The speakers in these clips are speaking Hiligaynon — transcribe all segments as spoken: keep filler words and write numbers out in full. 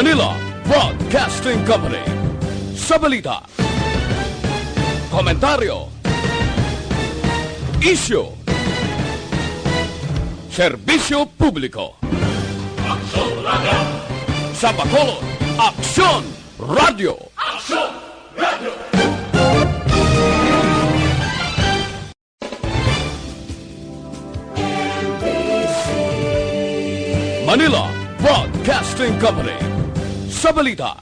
Manila Broadcasting Company. Sa balita, komentaryo, isyu, serbisyo publiko. Sa Bacolod, Aksyon Radio. Manila Broadcasting Company. Sa balita,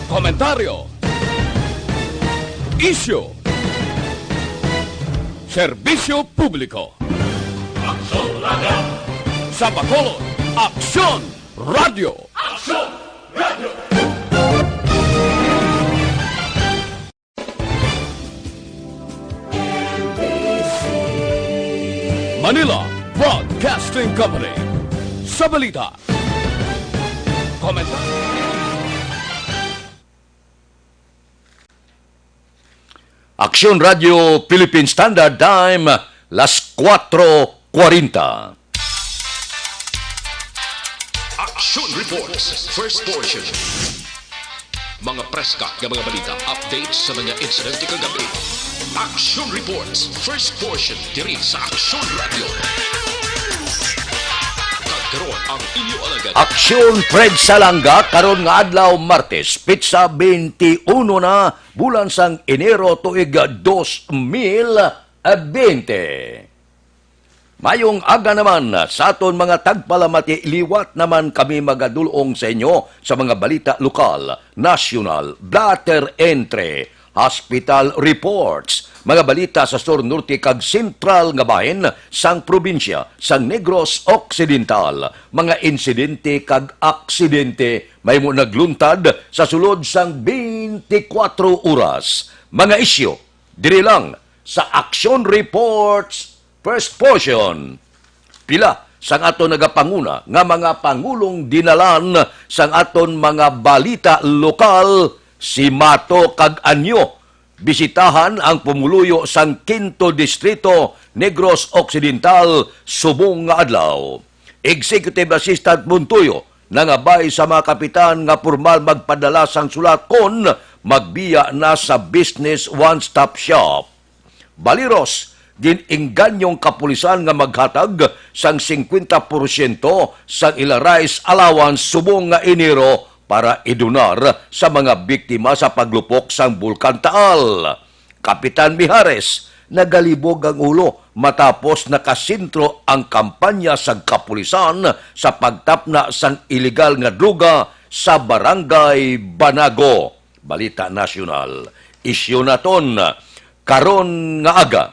komentaryo, isyu, serbisyo publiko. Sa Bacolod, Aksyon Radio. Manila Broadcasting Company. Sa balita, komentar. Aksyon Radio Philippine Standard Time, las kuwatro kwarenta. Action Reports, first portion. Mga preska nga mga balita, updates sa mga insidente kagabi. Action Reports, first portion, diri sa Action Radio. Kag karon ang inyo alagad. Aksyon Fred Salanga, karon nga adlaw, Martes, petsa twenty-one na, bulan sang Enero, tuig dos mil bente. Mayong aga naman sa aton mga tagpalamati. Liwat naman kami magadul-ong sa inyo sa mga balita lokal, nasyonal, blotter entry, hospital reports, mga balita sa sur, norte, kag sentral nga bahin sang probinsya sang Negros Occidental, mga insidente kag aksidente mahimo nagluntad sa sulod sang twenty-four oras, mga isyu diri lang sa Action Reports First Portion. Pila sang aton nagapanguna nga mga pangulong dinalan sang aton mga balita lokal, si Mato kag Anyo bisitahan ang pumuluyo sang Quinto Distrito, Negros Occidental, subong nga adlaw. Executive Assistant Montoyo nangabay sa mga kapitan nga pormal magpadala sang sulat kon magbiya na sa Business One Stop Shop. Baliros, gin-ingganyong kapulisan nga maghatag sang singkwenta porsyento sang ila rice allowance subong nga Enero para idonar sa mga biktima sa paglupok sang Bulkan Taal. Kapitan Mijares, nagalibog ang ulo matapos nakasentro ang kampanya sang kapulisan sa pagtapna sang iligal nga droga sa Barangay Banago. Balita nasyonal. Isyu naton karon nga aga.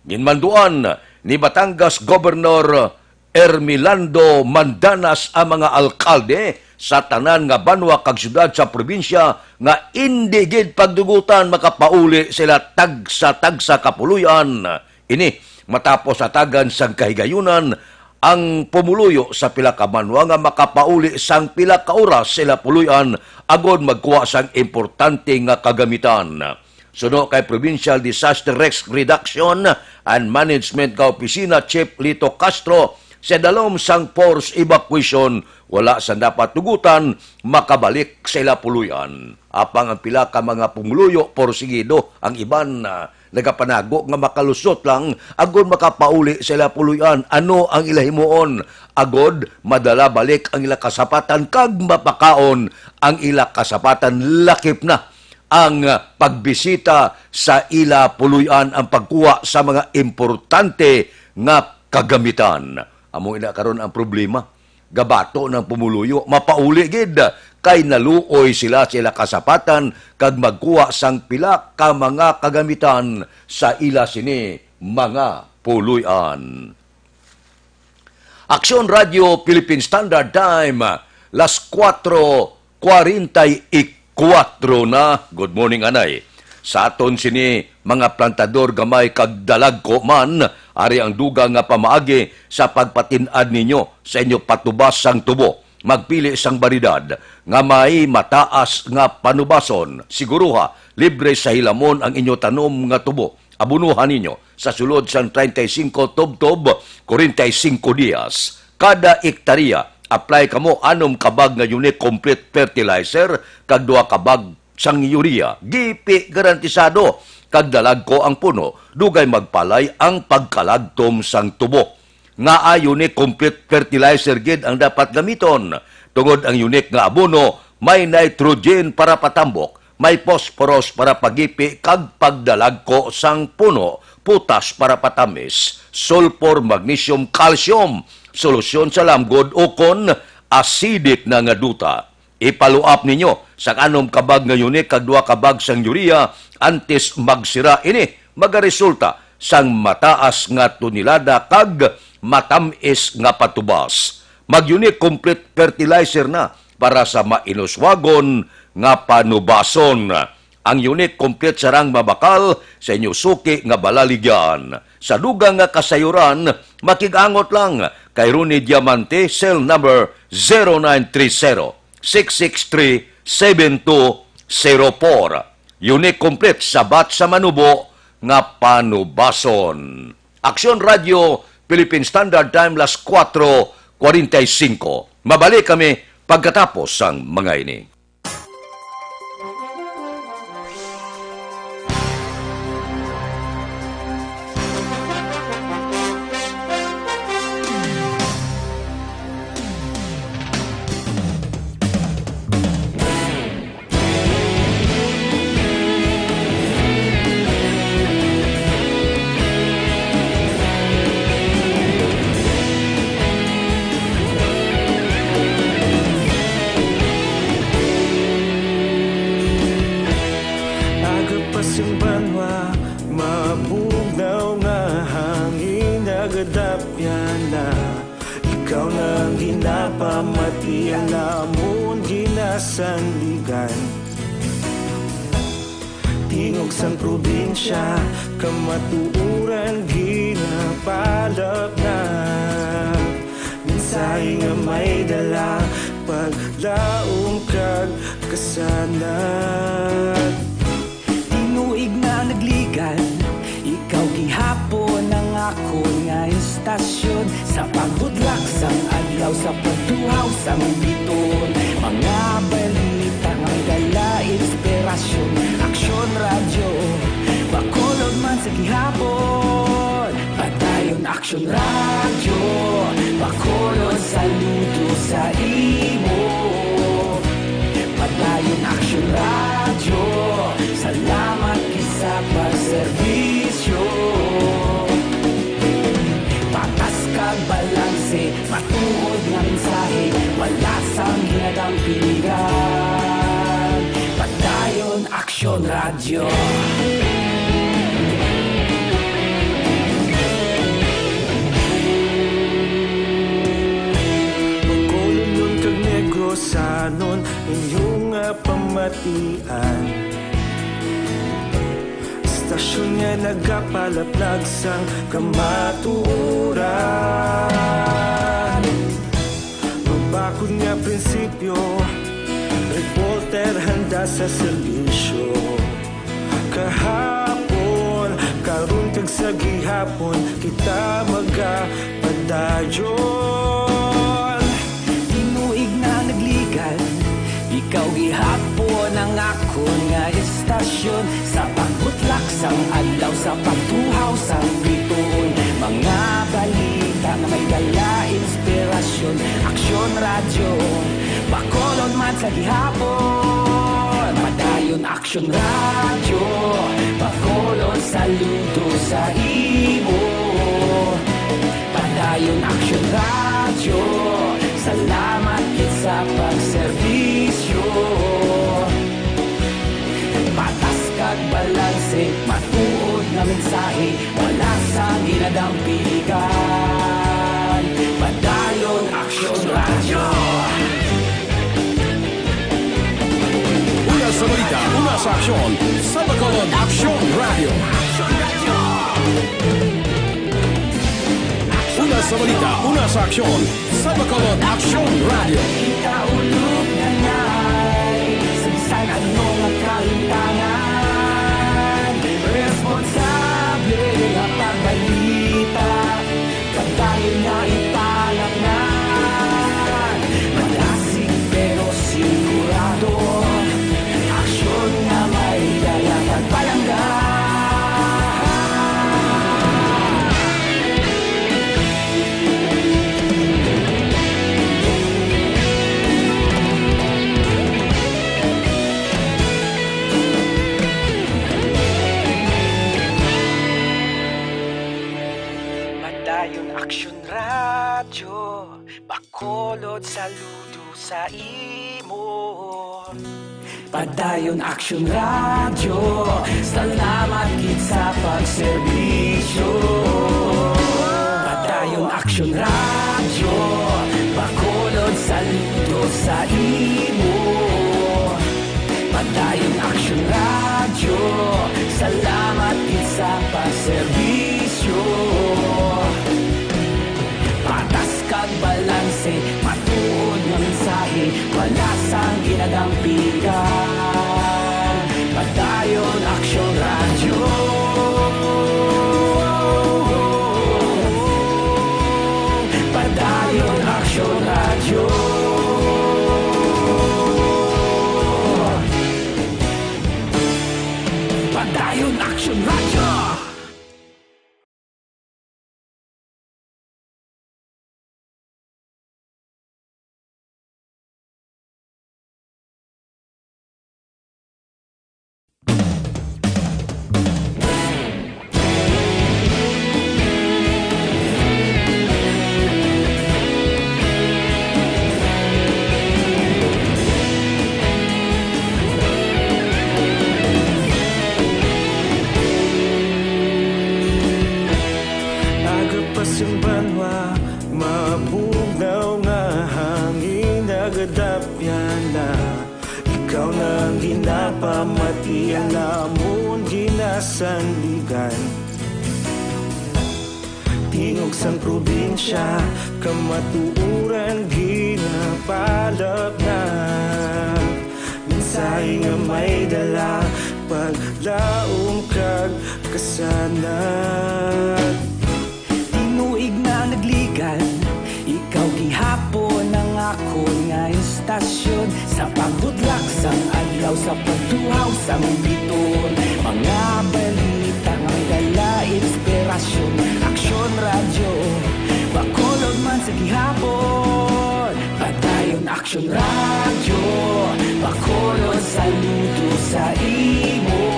Ginmanduan ni Batangas Governor Ermilando Mandanas ang mga alkalde sa tanan nga banwa kag syudad sa probinsya nga indi gid pagdugutan makapauli sila tagsa-tagsa ka puloy-an. Ini matapos hatagan sang kahigayunan ang pumuluyo sa pila ka banwa nga makapauli sang pila ka oras sila puloy-an agod magkuha sang importante nga kagamitan. Suno kay Provincial Disaster Risk Reduction and Management nga Opisina Chief Lito Castro, sa dalom sang forced evacuation, wala sang dapat dugutan makabalik sa ila puloy-an. Apang ang pila ka mga pumuluyo porsigido, ang iban, ah, nagapanago nga makalusot lang agod makapauli sa ila puloy-an. Ano ang ila himuon? Agod madala balik ang ila kasapatan kag mapakaon ang ila kasapatan, lakip na ang pagbisita sa ila puloy-an, ang pagkuha sa mga importante nga kagamitan. Amo ina karon ang problema. Gabato ng pumuluyo, mapauli gid kay naluoy sila sa ila kasapatan kag magkuha sang pila ka mga kagamitan sa ila sini mga puloy-an. Aksyon Radio Philippine Standard Time, las kuwatro kwarenta y kuwatro na. Good morning, anay. Sa aton sini, mga plantador, gamay kag dalagko man, ari ang dugang nga pamaagi sa pagpatin-ad ninyo sa inyo patubas sang tubo. Magpili sang baryedad nga may mataas nga panubason. Siguruha, libre sa hilamon ang inyo tanom nga tubo. Abonohan ninyo sa sulod sang treinta y cinco tubtob, cuarenta y cinco dias. Kada ektarya, Apply kamo anom ka bag nga Unique Complete Fertilizer kag duha ka bag sang urea. Gipi garantisado kag dalagko ang puno, dugay magpalay ang pagkalagtom sang tubo. Ngaa Unique Complete Fertilizer gid ang dapat gamiton? Tungod ang Unique nga abono may nitrogen para patambok, may phosphorus para pagipi kag pagdalagko sang puno, potas para patamis, sulfur, magnesium, calcium, solusyon sa lamgod ukon acidic na nga duta. Ipaluap ninyo sang anom ka bag nga Unique kag duha ka bag sang urea antes magsira ini. Magaresulta sang mataas nga tonelada kag matam-is nga patubas. Mag-Unique Complete Fertilizer na para sa mainuswagon nga panubason. Ang Unique Complete sarang mabakal sa inyo suki nga balaligyan. Sa dugang nga kasayuran, makig-angot lang kay Ronnie Diamante, cell number zero nine three zero, six six three, seven two zero four. Unique Complete, sabat sa manubo nga panubason. Aksyon Radio, Philippine Standard Time, las kuwatro kuwarenta y singko. Mabalik kami pagkatapos sang mga ini. Aga pa sing banwa, mabugnaw nga hangin, nagadapyan na. Ikaw na ang ginapamati, ang amon ginasandigan. Tingog sang probinsya, kamatuoran ginapalapnap. Mensahe nga may dala, paglaom kag kasanag. Tinuig na nagligan, ikaw gihapon ang akon nga istasyon. Sa pagbudlak sang adlaw, sa pagtuhaw sang bituon, mga balita nga may dala inspirasyon. Aksyon Radyo, Bacolod man sa gihapon. Padayon Aksyon Radyo, Bacolod, saludo sa imo. Padayon Aksyon Radyo, salamat gid sa pagserbisyo. Patas kag balanse, matuod nga mensahe, wala sang ginadang piligan. Padayon Aksyon Radyo. Bacolodnon kag Negrosanon, inyo nga pamatian. Istasyon nga nagapalaplag sang kamatuoran. Mabakod nga prinsipyo, reporter handa sa serbisyo. Kahapon, karon kag sa gihapon, kita magapadayon. Tinuig na nagligan, ikaw gihapon ang akon nga istasyon. Sa pagbutlak sang adlaw, sa pagtuhaw sang bituon, mga balita nga may dala inspirasyon. Aksyon Radyo, Bacolod man sa gihapon. Padayon Aksyon Radyo, Bacolod, saludo sa imo. Padayon Aksyon Radyo, salamat gid sa pagserbisyo. Patas kag balanse, matuod nga mensahe, wala sang ginadang piligan. Padayon Aksyon Radyo. Una sa balita, una sa aksyon, sa Bacolod Aksyon Radyo. Una sa balita, una sa aksyon, sa Bacolod Aksyon Radyo. Kita ulog na nay, sa bisan ano nga kalimtangan, responsable nga pagbalita. Padayon na italangnan, Padayon Aksyon Radyo, Bacolod, saludo sa imo. Padayon Aksyon Radyo, salamat gid sa pagserbisyo. Padayon Aksyon Radyo, Bacolod, saludo sa imo. Padayon Aksyon Radyo, salamat gid sa pagserbisyo. Patas kag balanse, matuod nga mensahe, wala sang ginadampigan. Padayon Aksyon Radyo. Padayon Aksyon Radyo. Padayon Aksyon Radyo. Aga pa sing banwa, mabugnaw nga hangin, nagadapyan na. Ikaw na ang ginapamati, ang amon ginasandigan. Tingog sang probinsya, kamatuoran ginapalapnap. Mensahe nga may dala, paglaom kag kasanag. Tinuig na nagligan, ikaw gihapon ang akon nga istasyon. Sa pagbutlak sang adlaw, sa pagtuhaw sang bituon, mga balita nga may dala inspirasyon. Aksyon Radyo, Bacolod man sa gihapon. Padayon Aksyon Radyo, Bacolod, saludo sa imo.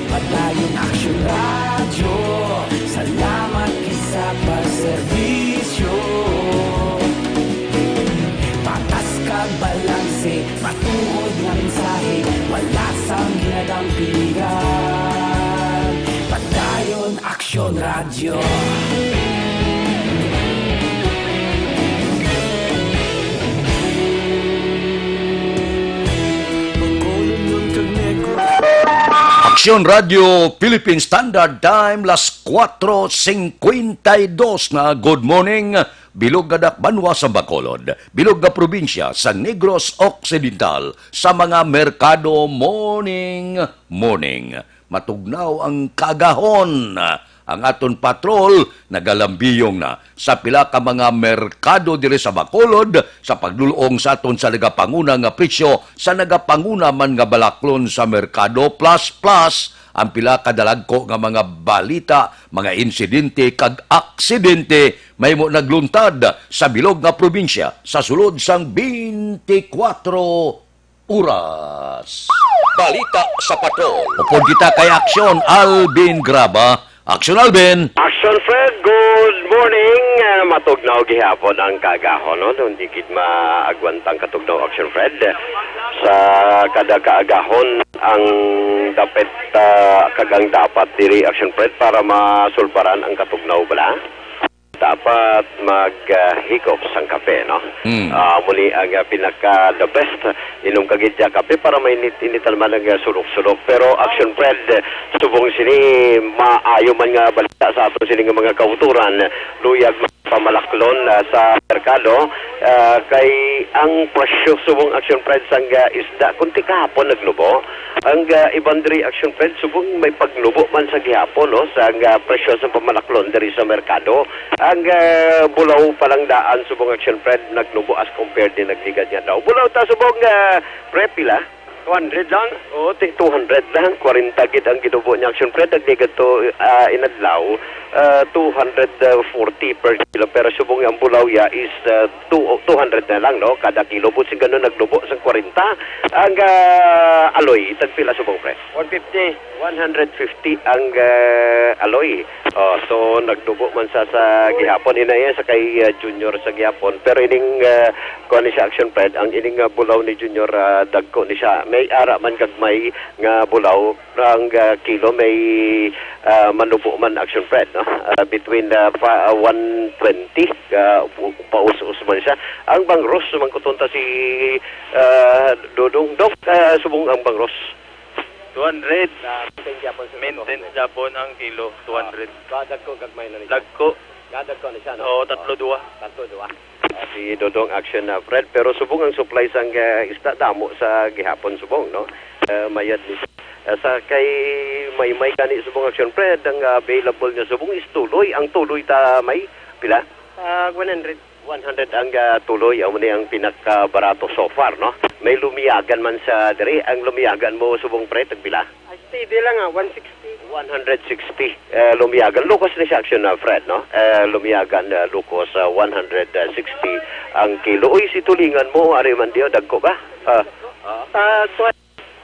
Padayon Aksyon Radyo, salamat gid sa pagserbisyo. Patas kag balanse, matuod nga mensahe, wala sang ginadampigan. Padayon Aksyon Radyo. Aksyon Radyo Philippine Standard Time, las kuwatro singkwenta y dos na. Good morning, bilog nga dakbanwa sa Bacolod, bilog nga probinsya sa Negros Occidental, sa mga merkado, morning, morning. Matugnaw ang kaagahon. Ang aton patrol nagalambiyong na sa pila ka mga merkado diri sa Bacolod sa pagdul-ong sa aton sa nagapanguna nga presyo, sa nagapanguna man nga balaklon sa merkado. Plus, plus, ang pila ka dalagko nga mga balita, mga insidente kag aksidente mahimo nagluntad sa bilog nga probinsya sa sulod sang twenty-four oras. Balita sa Patrol. Upod kita kay Aksyon Alvin Graba. Aksyon Alvin. Aksyon Fred, good morning. Ah, matugnaw gihapon ang kaagahon, no? Hindi gid maagwanta ang katugnaw, Aksyon Fred. Sa kada kaagahon, ang dapit, ah, kag ang dapat diri, Aksyon Fred, para masulbaran ang katugnaw bala. Dapat mag, ah, higop sang kape, no? Mm. Ah, muli ang, ah, pinaka the best. Inom ka gid ya kape para mainit-init naman ang, ah, sulok-sulok. Pero Aksyon Fred, subong sini maayo man nga balita sa aton sini nga mga kautoran, luyag pamalaklon, ah, sa merkado, ah, kay ang presyo subong Aksyon Fred sang, ah, isda kunti kahapon nagnubo. Ang, ah, iban diri Aksyon Fred subong may pagnubo man sa gihapon, no, sang, ah, presyo sa pamalaklon diri sa merkado. Ang, ah, bulaw pa lang daan subong Aksyon Fred nagnubo as compared din nagligad nga daw. Bulaw ta subong, ah, pre, pila? Two hundred lang? Oo, ti-, two hundred lang. Kwarenta gid ang ginubo niya. Aksyon Fred, nagligad to, ah, inadlaw, ah, two hundred forty per kilo. Pero subong ang bulaw ya is, ah, two, two hundred na lang, no? Kada kilo. Buot siling ganun, nagnubo sang kwarenta. Ang, ah, aloy, tagpila subong, pre? One fifty. One hundred fifty ang, ah, aloy. Oh, so nagdubo man sa, sa gihapon, inaya sa kay, ah, Junior sa gihapon. Pero ining, ah, kuwan ni siya, Action Fred, ang ining, ah, bulaw ni Junior, ah, dagko ni siya. May ara man gagmay nga bulaw, ang, ah, kilo may, ah, manubo man, Action Fred, no? Ah, between, ah, pa, ah, one twenty, ah, u-, paus-us man siya. Ang bangros, mangkuton ta si, ah, Dodong. Dok, ah, subong ang bangros. Two hundred. Ah, maintain gyapon sa Maintain gyapon ang kilo, two hundred. Ah, dagko gagmay na ni siya. Dagko. Dagko na siya, no? Oo, tatlo, dua. Tatlo, dua. Ah, si Dodong, Action, ah, Fred, pero subong ang supply sang, ah, isda damo sa gihapon, subong, no? Ah, mayad ni, ah, sa kay Maymay gani, subong, Action Fred, ang, ah, available niya subong is tuloy. Ang tuloy ta may pila? Ah, one hundred. One hundred ang, ah, tuloy. Amo ni ang pinakabarato so far, no? May lumiyagan man sa diri. Ang lumiyagan mo, subong, pre, tagpila? Ah, steady lang, ah, one sixty. One hundred sixty, eh, lumiyagan. Lukos ni siya, Action, ah, Fred, no? Eh, lumiyagan, ah, lukos, ah, one hundred sixty ang kilo. Uy, si tulingan mo, ari man diyo, dagko ba? Ah. Ah, twa-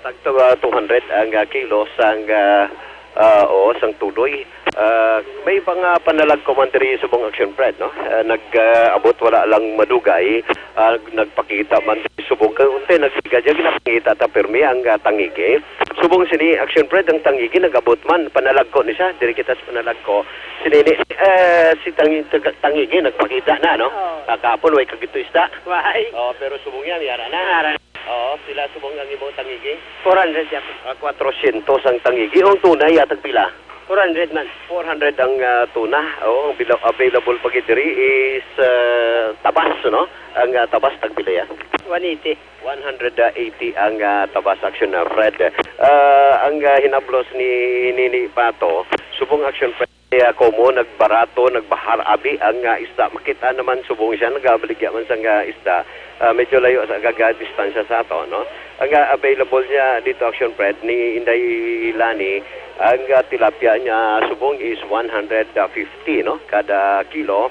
Tagto, ah, two hundred ang, ah, kilo sang, ah, ah, oo, sang tuloy. Ah, may iba nga panalagko man diri subong, Action Fred, no? Ah, nag, ah, abot wala lang madugay, ah, nagpakita man diri subong. Kay untay nagsiga diya, ginapangita ta pirmi ang, ah, tangigi. Subong sini, Action Fred, ang tangigi nag-abot man, panalagko ni siya, diri kita sa panalagko. Sinini, eh, si tangi-, taga-, tangigi nagpakita na, no? Oo. Ah, kahapon, way kagito isda. Way. Oh, pero subong yan, yara na. Yara. Oo, pila subong ang imong tangigi? Four hundred yata. Ah, kwatrosyentos ang tangigi. Ang tuna, yatag pila? Four hundred man. Four hundred ang, ah, tuna. Oo, ang bila-, available pa gid diri is, ah, tabas, no? Ang, ah, tabas, tagpila ya? One eighty. One hundred eighty ang, ah, tabas, Action, ah, Fred. Ah, ang, ah, hinablos ni Nini Pato, subong, Action Fred, kaya ako mo, nagbarato, nagbahar, abi ang, ah, isda. Makita naman subong siya, nagabaligya man sa nga isda. Ah, medyo layo sa gaga distansya sa ato, no? Ang, ah, available niya dito, Action Fred, ni Inday Lani, ang, ah, tilapia niya subong is one hundred fifty, no? Kada kilo.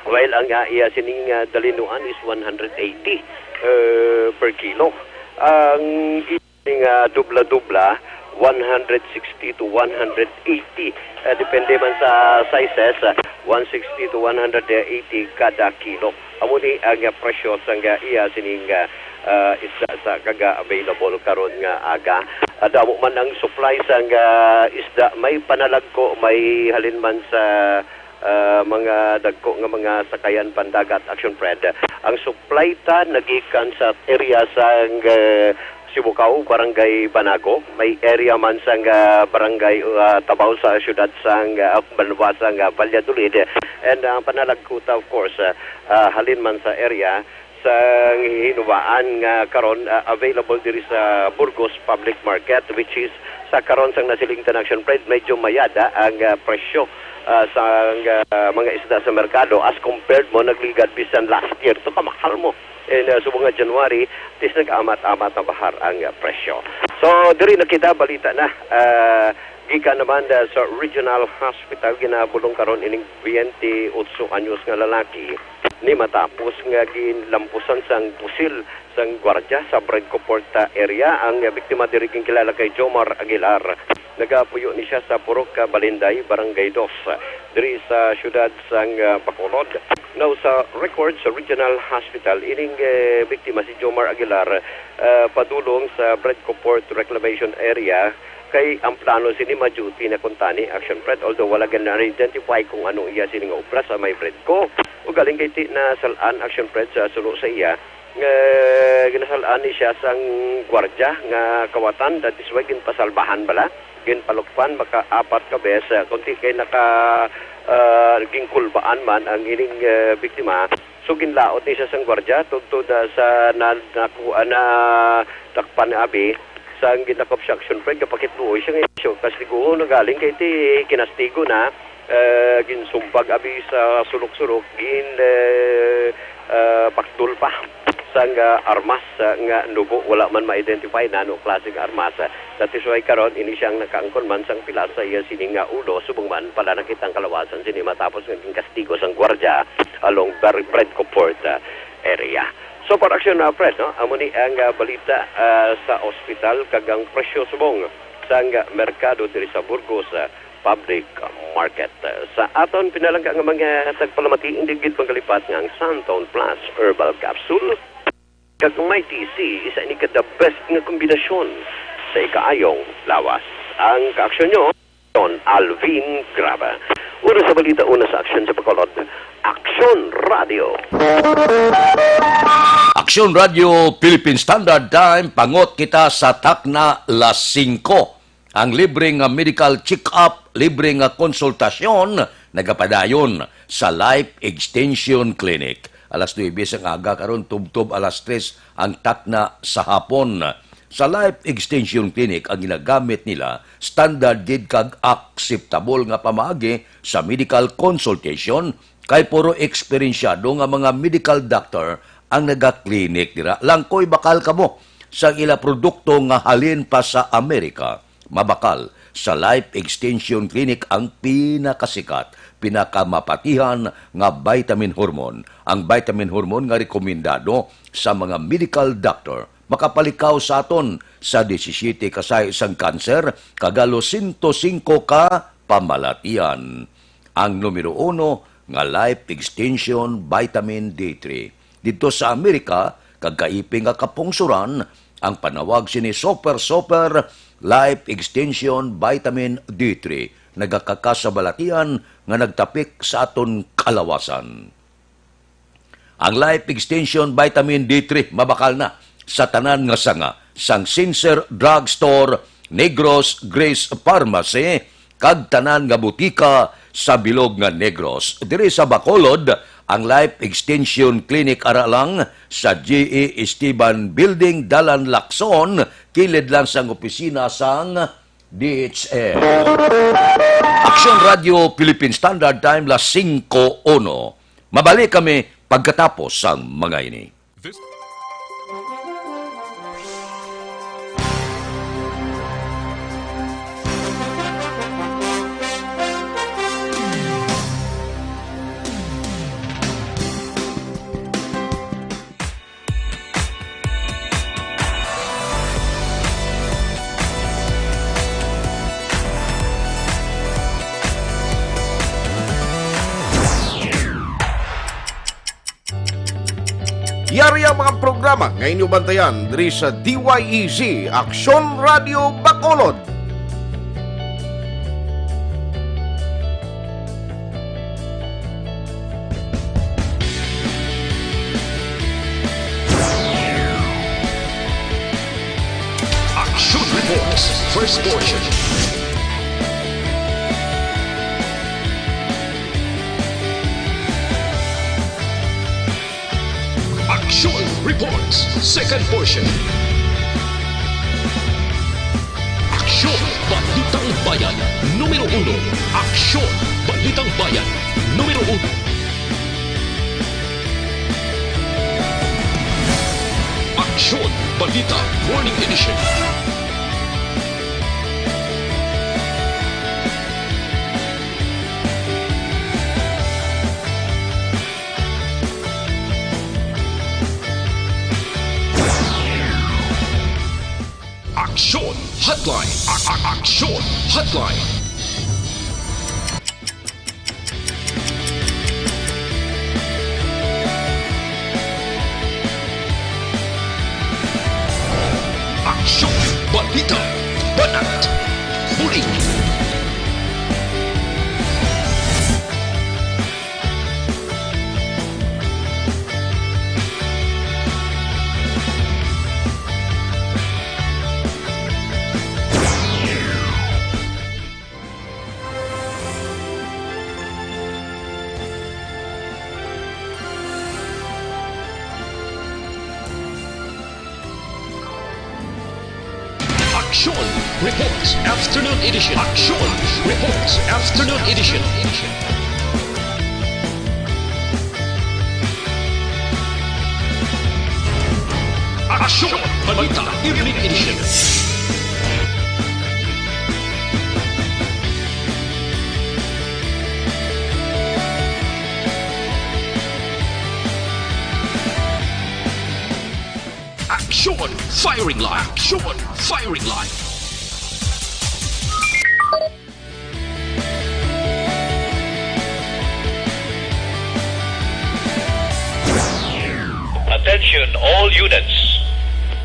While ang, ah, iya sining, ah, dalinuan is one hundred eighty, eh, per kilo. Ang Sing, ah, dubla-dubla, one hundred sixty to one hundred eighty. Ah, depende man sa sizes, ah, one sixty to one hundred eighty kada kilo. Amo ni ang, ah, presyo sang, ah, iya sining, ah, ah, isda sa kaga-available karon nga aga. Ah, damo man ang supply sang, ah, isda, may panalagko, may halin man sa ah, mga dagko nga mga sakayan pandagat, Action Fred. Ang supply ta nagikan sa area sang, eh, Sibukaw, Barangay Banago, may area man sang, ah, Barangay, ah, Tabaw sa siyudad sang, ah, Banwa sang, ah, Valladolid. And ang panalagkuta, of course, ah, ah, halin man sa area sa hinubaan nga karon, ah, available diri sa Burgos Public Market, which is sa karon sang nasiling ta na, Action Fred, medyo mayada ang, ah, presyo, ah, sa, ah, mga isda sa merkado as compared mo nagligad bisan last year. To kamahal mo. And, ah, subong nga January, tis nag-amat-amat na bahar ang, ah, presyo. So, diri na kita, balita na. Ah, gikan naman, ah, sa Regional Hospital, ginabulong karon ining twenty-eight anyos nga lalaki ni matapos nga ginlampusan sang pusil sang gwardya sa Bredco Port, ah, area. Ang, ah, biktima diri ginkilala kay Jomar Aguilar. Nagapuyo ni siya sa Purok, ah, Balinday, Barangay Dos, ah, diri sa siyudad sang, ah, Bacolod. Now, sa record sa Regional Hospital, ining, eh, biktima si Jomar Aguilar, ah, padulong sa Bredco Port Reclamation Area kay ang plano sini ma-duty na kuntani, Action Fred, although wala gid na-identify kung ano iya sini nga obra sa may Bredco. Ugaling kay ti na sal-an, Action Fred, sa suno sa iya, nga ginasal-an ni siya sang gwardya nga kawatan, that is why ginpasalbahan bala, ginpalukpan, maka-apat ka beses, ah, kunti kay naka, ah, ginkulbaan man ang ining, ah, biktima. So, ginlaot ni siya sang gwardya, tungtod, ah, sa na-, nakuha na takpan abi, sang ginakop siya, Action Fred, kapakitbuoy siya nga isyu. Kastigo na galing kay ti kinastigo na, eh, ginsumpag abi sa sulok-sulok, gin, eh, eh, bakdol pa sang, ah, armas, ah, nga nubo. Wala man ma-identify nano klaseng armas. That is why karon ini siyang nakaangkon man sang pilas sa iya sini nga ulo, subong man pala nakita ang kalawasan sini matapos nga ginkastigo sang gwardya along Bar-, Bredco Port, ah, area. So, para Action, ah, Fred, no? Amo ni ang, ah, balita, ah, sa ospital kag ang presyo subong sang merkado diri sa Burgos, ah, Public Market. Sa aton pinalangga nga mga tagpalamati, indi gid magalipat nga ang Santon Plus Herbal Capsule kag Mighty C, isa ini ka the best nga kombinasyon sa ikaayong lawas. Ang kaaksyon nyo, Don Alvin Graba. Una sa balita, una sa aksyon sa Bacolod, Aksyon Radio. Aksyon Radio, Philippine Standard Time, pangot kita sa takna las singko. Ang libre nga medical check-up, libre nga konsultasyon, nagapadayon sa Life Extension Clinic. Alas nuebe sang aga karon, tubtob alas tres ang takna sa hapon. Sa Life Extension Clinic, ang ginagamit nila standard gid kag akseptable nga pamaagi sa medical consultation, kay puro eksperensyado nga mga medical doctor ang nagaklinik dira. Langkoy bakal kamo sa ila produkto nga halin pa sa Amerika. Mabakal sa Life Extension Clinic ang pinakasikat, pinakamapatihan nga vitamin hormone. Ang vitamin hormone nga rekomendado sa mga medical doctor makapalikaw sa aton sa disisiyete ka sahi sang kanser kag halos sento singko ka pamalatian. Ang numero uno nga Life Extension Vitamin D three. Didto sa Amerika kag kaiping nga kapungsoran, ang panawag sini Super Super Life Extension Vitamin D three nagakakasabalatian nga nagtapik sa aton kalawasan. Ang Life Extension Vitamin D three mabakal na sa tanan nga sanga sang Sincere Drug Store, Negros Grace Pharmacy, kag tanan nga butika sa bilog nga Negros. Diri sa Bacolod, ang Life Extension Clinic ara lang sa G E Esteban Building, Dalan Lacson, kilid lang sang opisina sang D H L. Aksyon Radio Philippine Standard Time, las singko uno. Mabalik kami pagkatapos sang mga ini. This Yari ang mga programa nga inyo bantayan diri sa D Y E Z, Aksyon Radio Bacolod. Action Reports, first portion. Action Reports, second portion. Aksyon, Balitang Bayan, numero uno. Aksyon, Balitang Bayan, numero uno. Aksyon, Balita, Morning Edition. Aksyon Hotline. A- a- Aksyon Hotline. Aksyon, balita, banat, bulig. Aksyon Reports Afternoon Edition. Aksyon Reports Afternoon Edition. Aksyon Balita Evening Edition. Aksyon Firing Line. Aksyon Firing Line. Attention all units.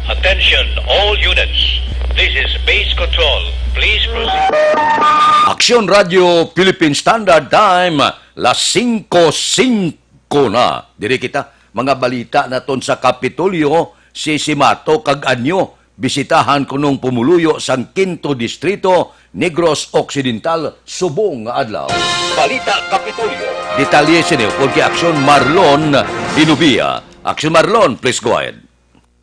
Attention all units. This is base control. Please proceed. Aksyon Radio Philippine Standard Time, las singko singko na. Diri kita, mga balita naton sa Kapitolyo, si Simato kag Anyo. Bisitahan kunong pumuluyo sang Quinto Distrito, Negros Occidental, subong nga adlaw. Balita Kapitolyo. Detalye sini upod kay Aksyon Marlon Inubia. Aksyon Marlon, please go ahead.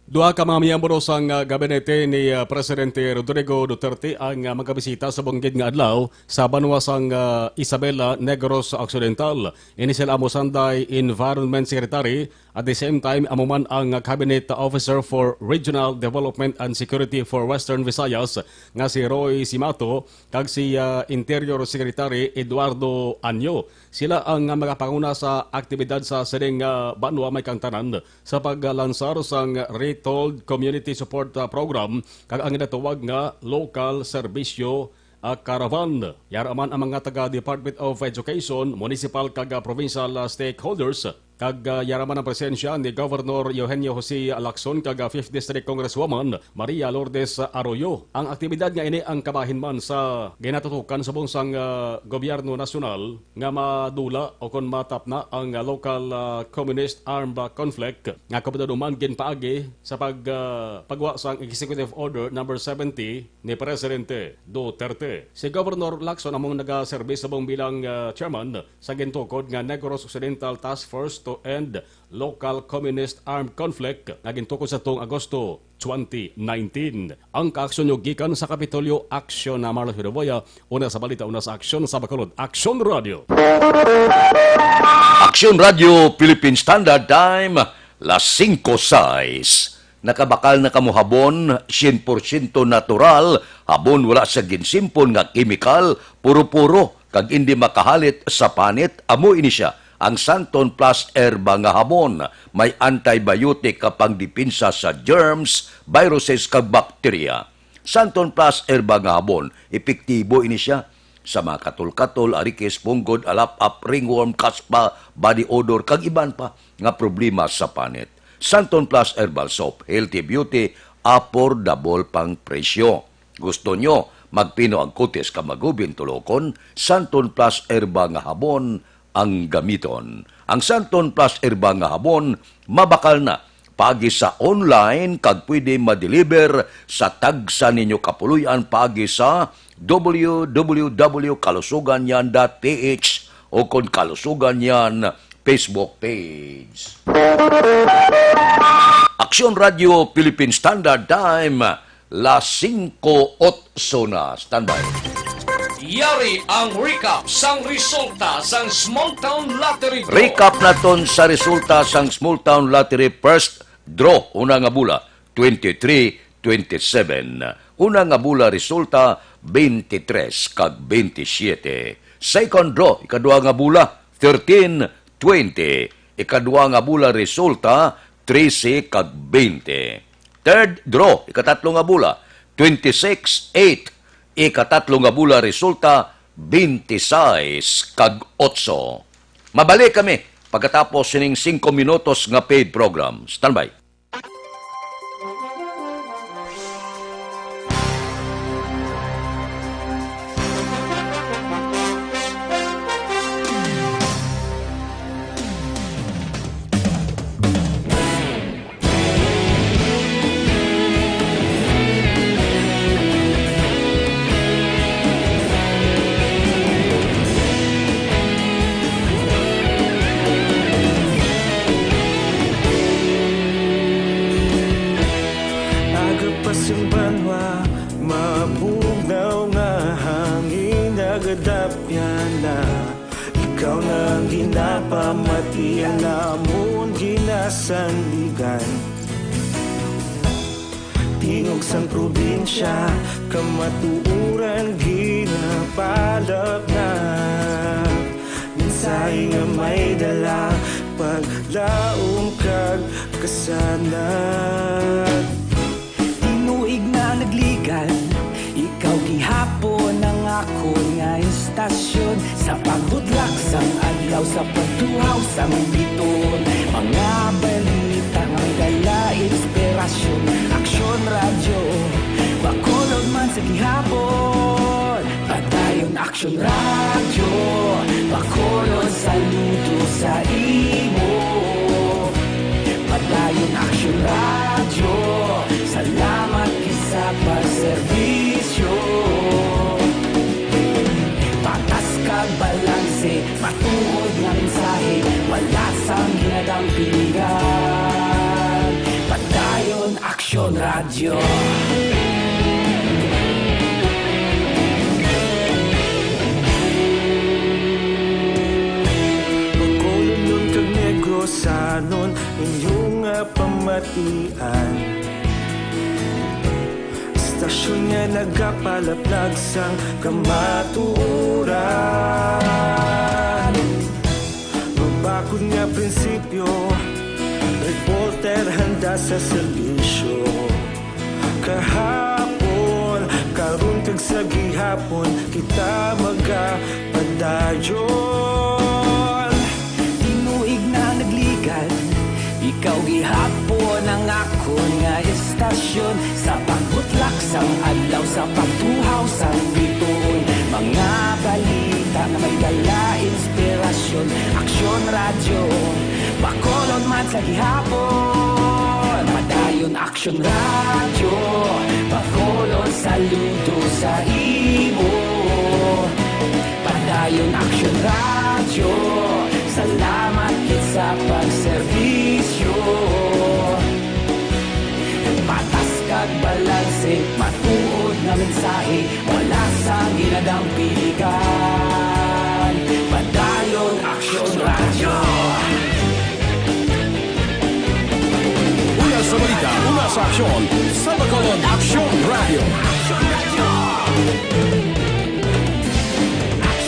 Duha ka mga miyembro sang, ah, gabinete ni, ah, Presidente Rodrigo Duterte ang, ah, magabisita sa bungkid nga adlaw sa banwa sang, ah, Isabela, Negros Occidental. Ini sila amo sanday Environment Secretary, at the same time, amo man ang Cabinet Officer for Regional Development and Security for Western Visayas nga si Roy Simato kag si, ah, Interior Secretary Eduardo Anyo. Sila ang, ah, magapanguna sa aktibidad sa sining, ah, banwa, may kang tanan sa paglansar sang Retold Community Support, ah, Program kag ang ginatawag nga Local Serbisyo, ah, Caravan. Yara man ang mga taga Department of Education, municipal kag, ah, provincial, ah, stakeholders, kag, ah, yara man ang presensya ni Governor Eugenio Jose Lacson kag, ah, Fifth District Congresswoman Maria Lourdes Arroyo. Ang aktibidad nga ini ang kabahin man sa ginatutukan subong sang, ah, gobyerno nasyonal nga madula o kon matapna ang, ah, local, ah, communist armed, ah, conflict nga kabudado man ginpaagi sa pag, ah, pagwa sang Executive Order Number Seventy ni Presidente Duterte. Si Governor Lacson among nagaserbi subong bilang, ah, chairman sa gintukod nga Negros Occidental Task Force to End Local Communist Armed Conflict nga gintukod sa tuong Agosto twenty nineteen. Ang kaaksyon nyo gikan sa Kapitolyo, aksyon na Marlos Vidaboya, una sa balita, una sa aksyon sa Bacolod. Aksyon Radio. Aksyon Radio Philippine Standard Time, las singko sais. Nakabakal na kamo habon, syen porsyento natural, habon wala sa ginsimpon nga kemikal, puro-puro, kag indi makahalit sa panit, amo ini sia, ang Santon Plus Herba nga habon. May antibiotic nga pangdepensa sa germs, viruses, kag bakterya. Santon Plus Herba nga habon, epektibo ini sia sa mga katol-katol, arikis, punggod, alap-ap, ringworm, kaspa, body odor, kag iban pa nga problema sa panit. Santon Plus Herbal Soap, healthy beauty, affordable pang presyo. Gusto nyo magpino ang kutis ka magubin tulokon? Santon Plus Herba nga habon ang gamiton. Ang Santon Plus Herba nga habon mabakal na paagi sa online kag pwede ma-deliver sa tagsa ninyo kapuloy-an paagi sa w w w kalusugan yan dot p h o kon Kalusugan Yan Facebook page. Aksyon Radio Philippine Standard Time, las singko otso na. Standby. Yari ang recap sang resulta sang Small Town Lottery Draw. Recap naton sa resulta sang Small Town Lottery First Draw, una nga bula, twenty-three twenty-seven. Una nga bula resulta, twenty-three kag twenty-seven. Second draw, ikadua nga bula, thirteen twenty. Ikadua nga bula resulta, trese kag twenty. Third draw, ikatatlo nga bula, twenty-six eight. Ikatatlo nga bula resulta, twenty-six kag otso. Mabalik kami pagkatapos sining singko minutos nga paid program. Standby. Agapas ang banwa, mabugnaw nga hangin, nagadapyan na. Ikaw na ang ginapamati, ang amon ginasandigan. Tingog sang probinsya, kamatuoran ginapalapnap. Mensahe nga may dala, paglaom kag kasanag. Tinuig na nagligan, ikaw gihapon ang akon nga istasyon. Sa pagbutlak sang adlaw, sa pagtuhaw sang biton, mga balita nga may dala Radyo, Bacolod, saludo sa imo. Padayon Aksyon Radyo, salamat gid sa pagserbisyo. Patas kag balanse, matuod nga mensahe, wala sang ginadampigan. Padayon Aksyon Radyo. Bacolodnon kag Negrosanon, inyo nga pamatian. Estasyon nga nagapalaplag sang kamatuoran. Mabakod nga prinsipyo, reporter handa sa serbisyo. Kahapon, karon kag sa gihapon, kita magapadayon. Tinuig na nagligad, ikaw gihapon ang akon nga estasyon. Sa pagbutlak sang adlaw, sa pagtuhaw sang bituon, mga balita nga may dala inspirasyon. Aksyon Radyo, Bacolod man sa gihapon. Padayon Aksyon Radyo, Bacolod, saludo sa imo. Padayon Aksyon Radyo, salamat gid sa pagserbisyo. Patas kag balanse, matuod nga mensahe, wala sang ginadampigan. Padayon Aksyon Radyo. Una sa balita, una sa aksyon, sa Bacolod Aksyon Radyo.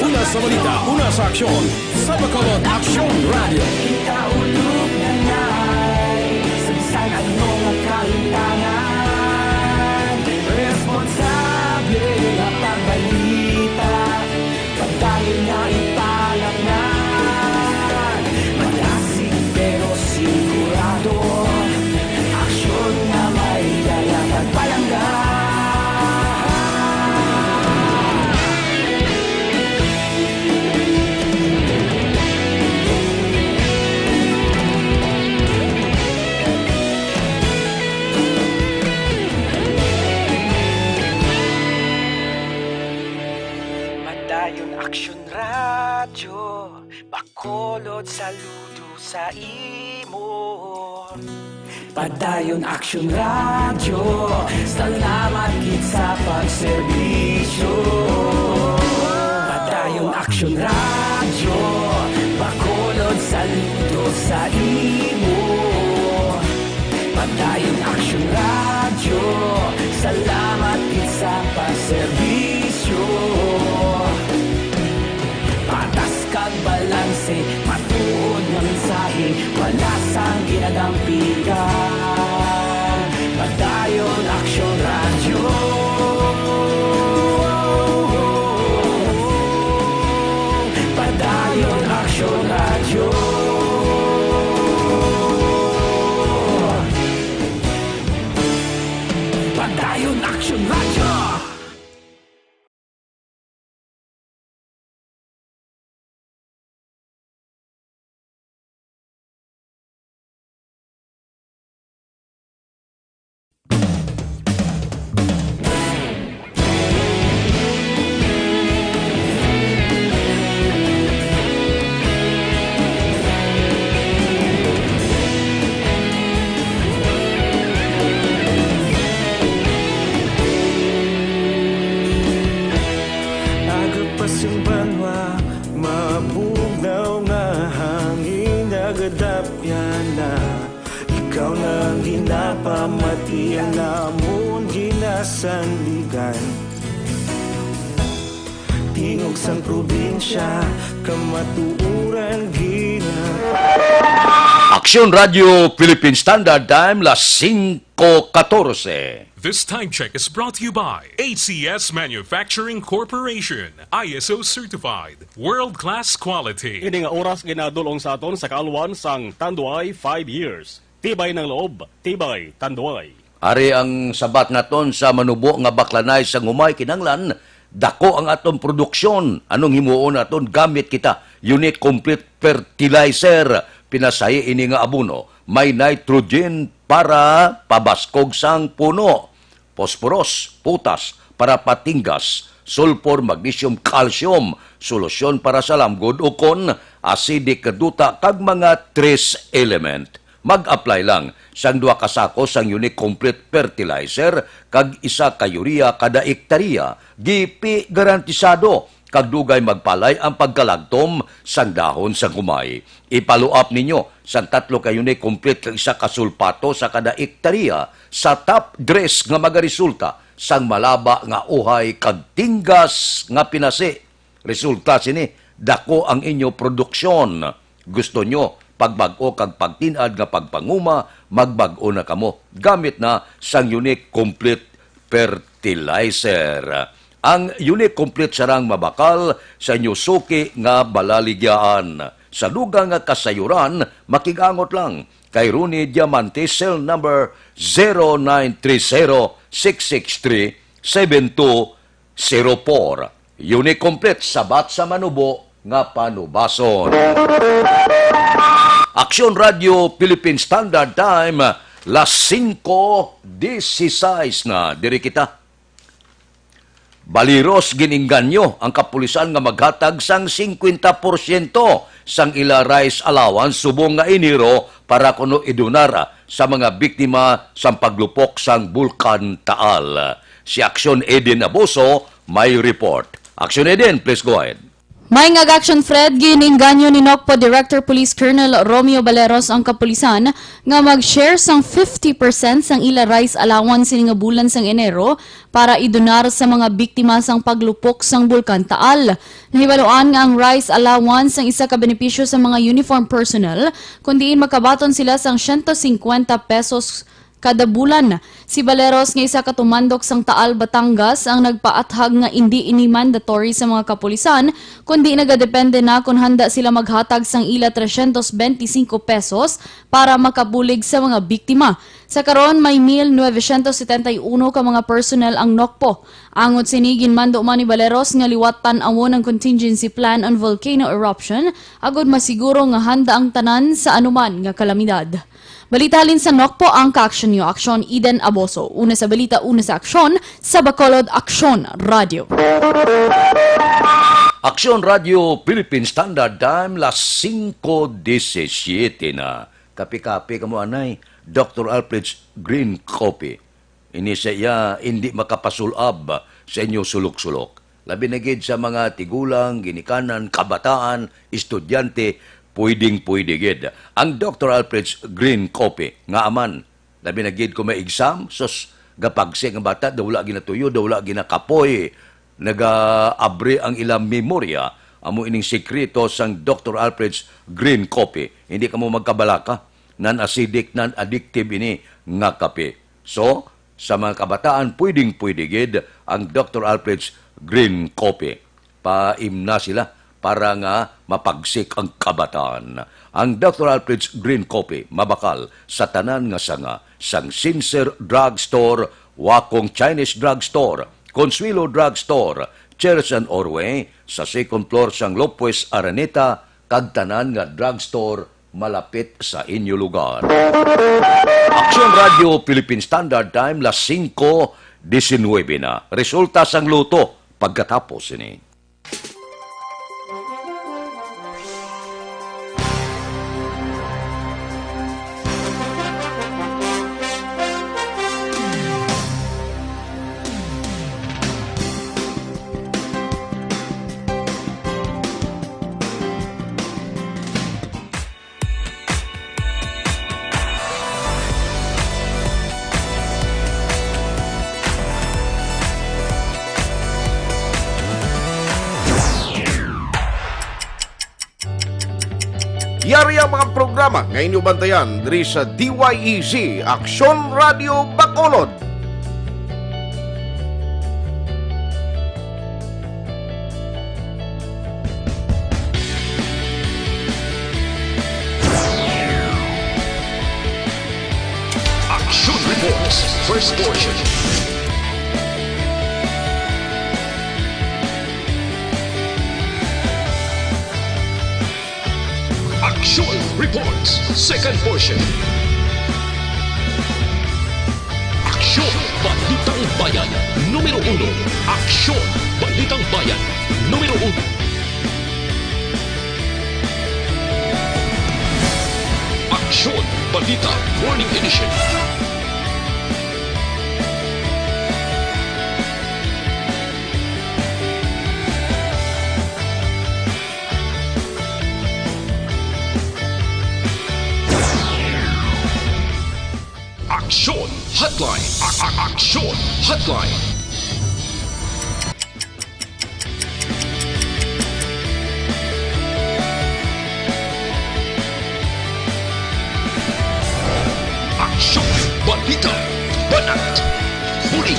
Una sa balita, una sa aksyon, sa Bacolod Aksyon Radyo. Kita ulog na ngay, sa bisan ano nga kahitangan, responsable nga pagbalita, padayon nga ipalatngan. Malasig pero sigurado, aksyon nga may dala kag palangga. Padayon Aksyon Radyo, Bacolod, saludo sa imo. Padayon Aksyon Radyo, salamat gid sa pagserbisyo. Padayon Aksyon Radyo, Bacolod, saludo sa imo. Padayon Aksyon Radyo, salamat gid sa pagserbisyo. Patas kag balanse, matuod nga mensahe, wala sang ginadampigan. Padayon Aksyon Radyo. Padayon Aksyon Radyo. Padayon Aksyon Radyo. Aga pa sing banwa, mabugnaw nga hangin nagadapyan na. Ikaw na ang ginapamati, ang amon ginasandigan. Tingog sang probinsya, kamatuoran gina- Aksyon Radyo Philippine Standard Time, las singko katorse. This time check is brought to you by A C S Manufacturing Corporation, I S O certified, world-class quality. Ini nga oras ginadul-ong sa aton sa kaalwan sang Tanduay Five Years. Tibay ng loob, tibay Tanduay. Ari ang sabat naton sa manubo nga baklanay sang humay kinanglan, Dako ang aton produksyon. Anong himuon naton? Gamit kita. Unique Complete Fertilizer. Pinasahi ini nga abono. May nitrogen para pabaskog sang puno, phosphorus, potas para patinggas, sulfur, magnesium, calcium, solusyon para sa lamgod, ukon acidic nga duta, kag mga trace element. Mag-apply lang sang duha ka sako sang Unique Complete Fertilizer kag isa ka urea kada ektarya. Gipi garantisado kag dugay magpalay ang pagkalagtom sang dahon sang humay. I-follow up ninyo sang tatlo ka Unique Complete kag isa ka sulpato sa kada ektarya sa top dress nga magaresulta sang malaba nga uhay kag tinggas nga pinasi. Resulta sini, dako ang inyo produksyon. Gusto nyo pagbag-o kag pagtin-ad nga pagpanguma, magbag-o na kamo. Gamit na sang Unique Complete Fertilizer. Ang Unique Complete sarang mabakal sa inyo suki nga balaligyaan. Sa dugang nga kasayuran, makig-angot lang kay Ronnie Diamante, cell number zero nine three zero six six three seven two zero four. Unique Complete, sabat sa manubo nga panubason. Aksyon Radio Philippine Standard Time, las singko dieciséis na. Diri kita. Baliros, gin-engganyo ang kapulisan nga maghatag sang singkwenta porsyento sang ila rice allowance subong nga Enero para kuno idonar sa mga biktima sang paglupok sang Bulkan Taal. Si Aksyon Eden Abuso may report. Aksyon Eden, please go ahead. May nga Action Fred, gin-engganyo ni NOCPO Director Police Colonel Romeo Baleros ang kapulisan nga mag-share sang fifty percent sang ila rice allowance sini nga bulan sang Enero para idonar sa mga biktima sang paglupok sang Bulkan Taal. Nahibaluan nga ang rice allowance ang isa ka benepisyo sa mga uniform personnel, kun diin makabaton sila sang siyento singkwenta pesos kada bulan. Si Baleros, nga isa ka tumandok sang Taal, Batangas, ang nagpaathag nga indi ini mandatory sa mga kapulisan, kundi nagadepende na kon handa sila maghatag sang ila trescientos veinticinco pesos para makabulig sa mga biktima. Sa karon, may mil novecientos setenta y uno ka mga personnel ang NOCPO. Angot sini, ginmando man ni Baleros nga liwat tan-awon ang contingency plan on volcano eruption agod masiguro nga handa ang tanan sa anuman nga kalamidad. Balita halin sa NOCPO, ang ka-aksyon niyo, Aksyon Eden Abuso. Una sa balita, una sa aksyon, sa Bacolod, Aksyon Radio. Aksyon Radio Philippine Standard Time, las singko diecisiete na. Kape-kape kamo, anay. Doctor Alfred's Green Coffee. Ini sa iya, hindi makapasul-ab sa inyo sulok-sulok. Labi na gid sa mga tigulang, ginikanan, kabataan, estudyante, pwedeng-pwede gid ang Doctor Alfred's Green Coffee. Ngaa man, labi na gid kung may exam, sus, gapagsik ang bata, daw wala ginatuyo, daw wala ginakapoy, nagaabri ang ilang memorya. Amo ining sikreto sang Doctor Alfred's Green Coffee. Hindi kamo magkabalaka. Non-acidic, non-addictive ini nga kape. So, sa mga kabataan, pwedeng-pwede gid ang Doctor Alfred's Green Coffee. Paimna sila para nga mapagsik ang kabataan. Ang Doctor Alfred's Green Coffee mabakal sa tanan nga sanga, sang Sincere Drug Store, Wakong Chinese Drug Store, Consuelo Drug Store, Church and Orway, sa second floor sang Lopez Araneta, kag tanan nga drugstore malapit sa inyo lugar. Aksyon Radio Philippine Standard Time, las singko diecinuebe na. Resulta sang luto pagkatapos sini. Yari ang mga programa nga inyo bantayan diri sa D Y E Z Aksyon Radio Bacolod. Action Reports, first portion. Joel Reports, second portion. Aksyon, Balitang Bayan, numero uno. Aksyon, Balitang Bayan, numero uno. Aksyon, Balita, Morning Edition. Aksyon Hotline. A- a- Aksyon Hotline. Aksyon, balita, banat, buli.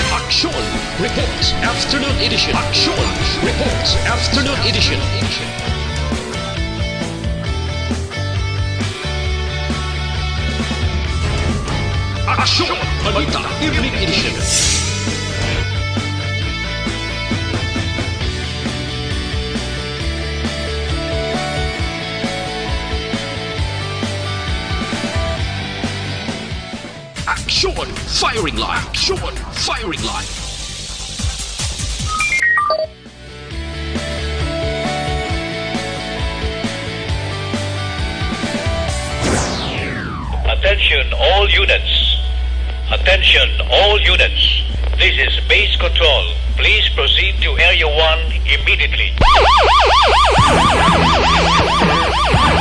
Aksyon Reports Afternoon Edition. Aksyon Reports Afternoon Edition. Aksyon Balita Evening Edition. Aksyon Firing Line. Aksyon Firing Line. Attention all units. Attention all units. This is base control. Please proceed to Area one immediately.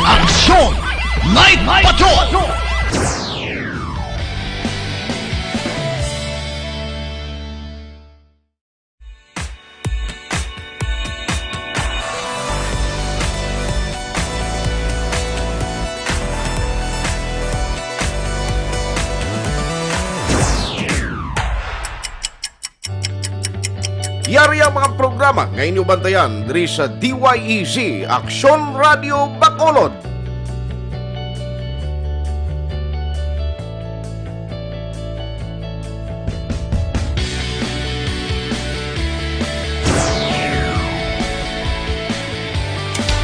Aksyon! Night Patrol! Yari ang mga programa nga inyo bantayan diri sa D Y E Z, Aksyon Radio Bacolod.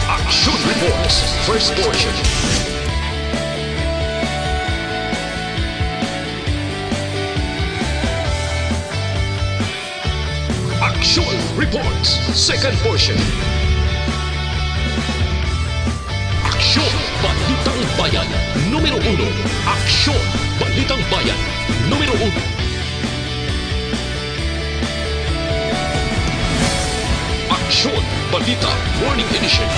Action Reports, first portion. Action Reports, second portion. Aksyon, Balitang Bayan, numero uno. Aksyon, Balitang Bayan, numero uno. Aksyon, Balita, Morning Edition.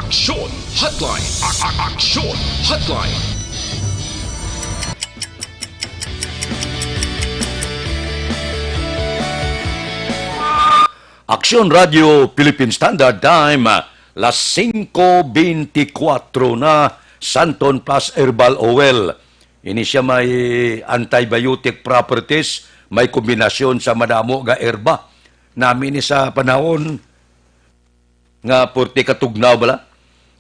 Aksyon Hotline. A- a- Aksyon Hotline. Aksyon Radio Philippine Standard Time, las singko beintikwatro na. Santon Plus Herbal Oil. Ini siya may antibiotic properties, may kombinasyon sa madamo nga herba. Nami ni sa panahon nga purti katugnaw bala,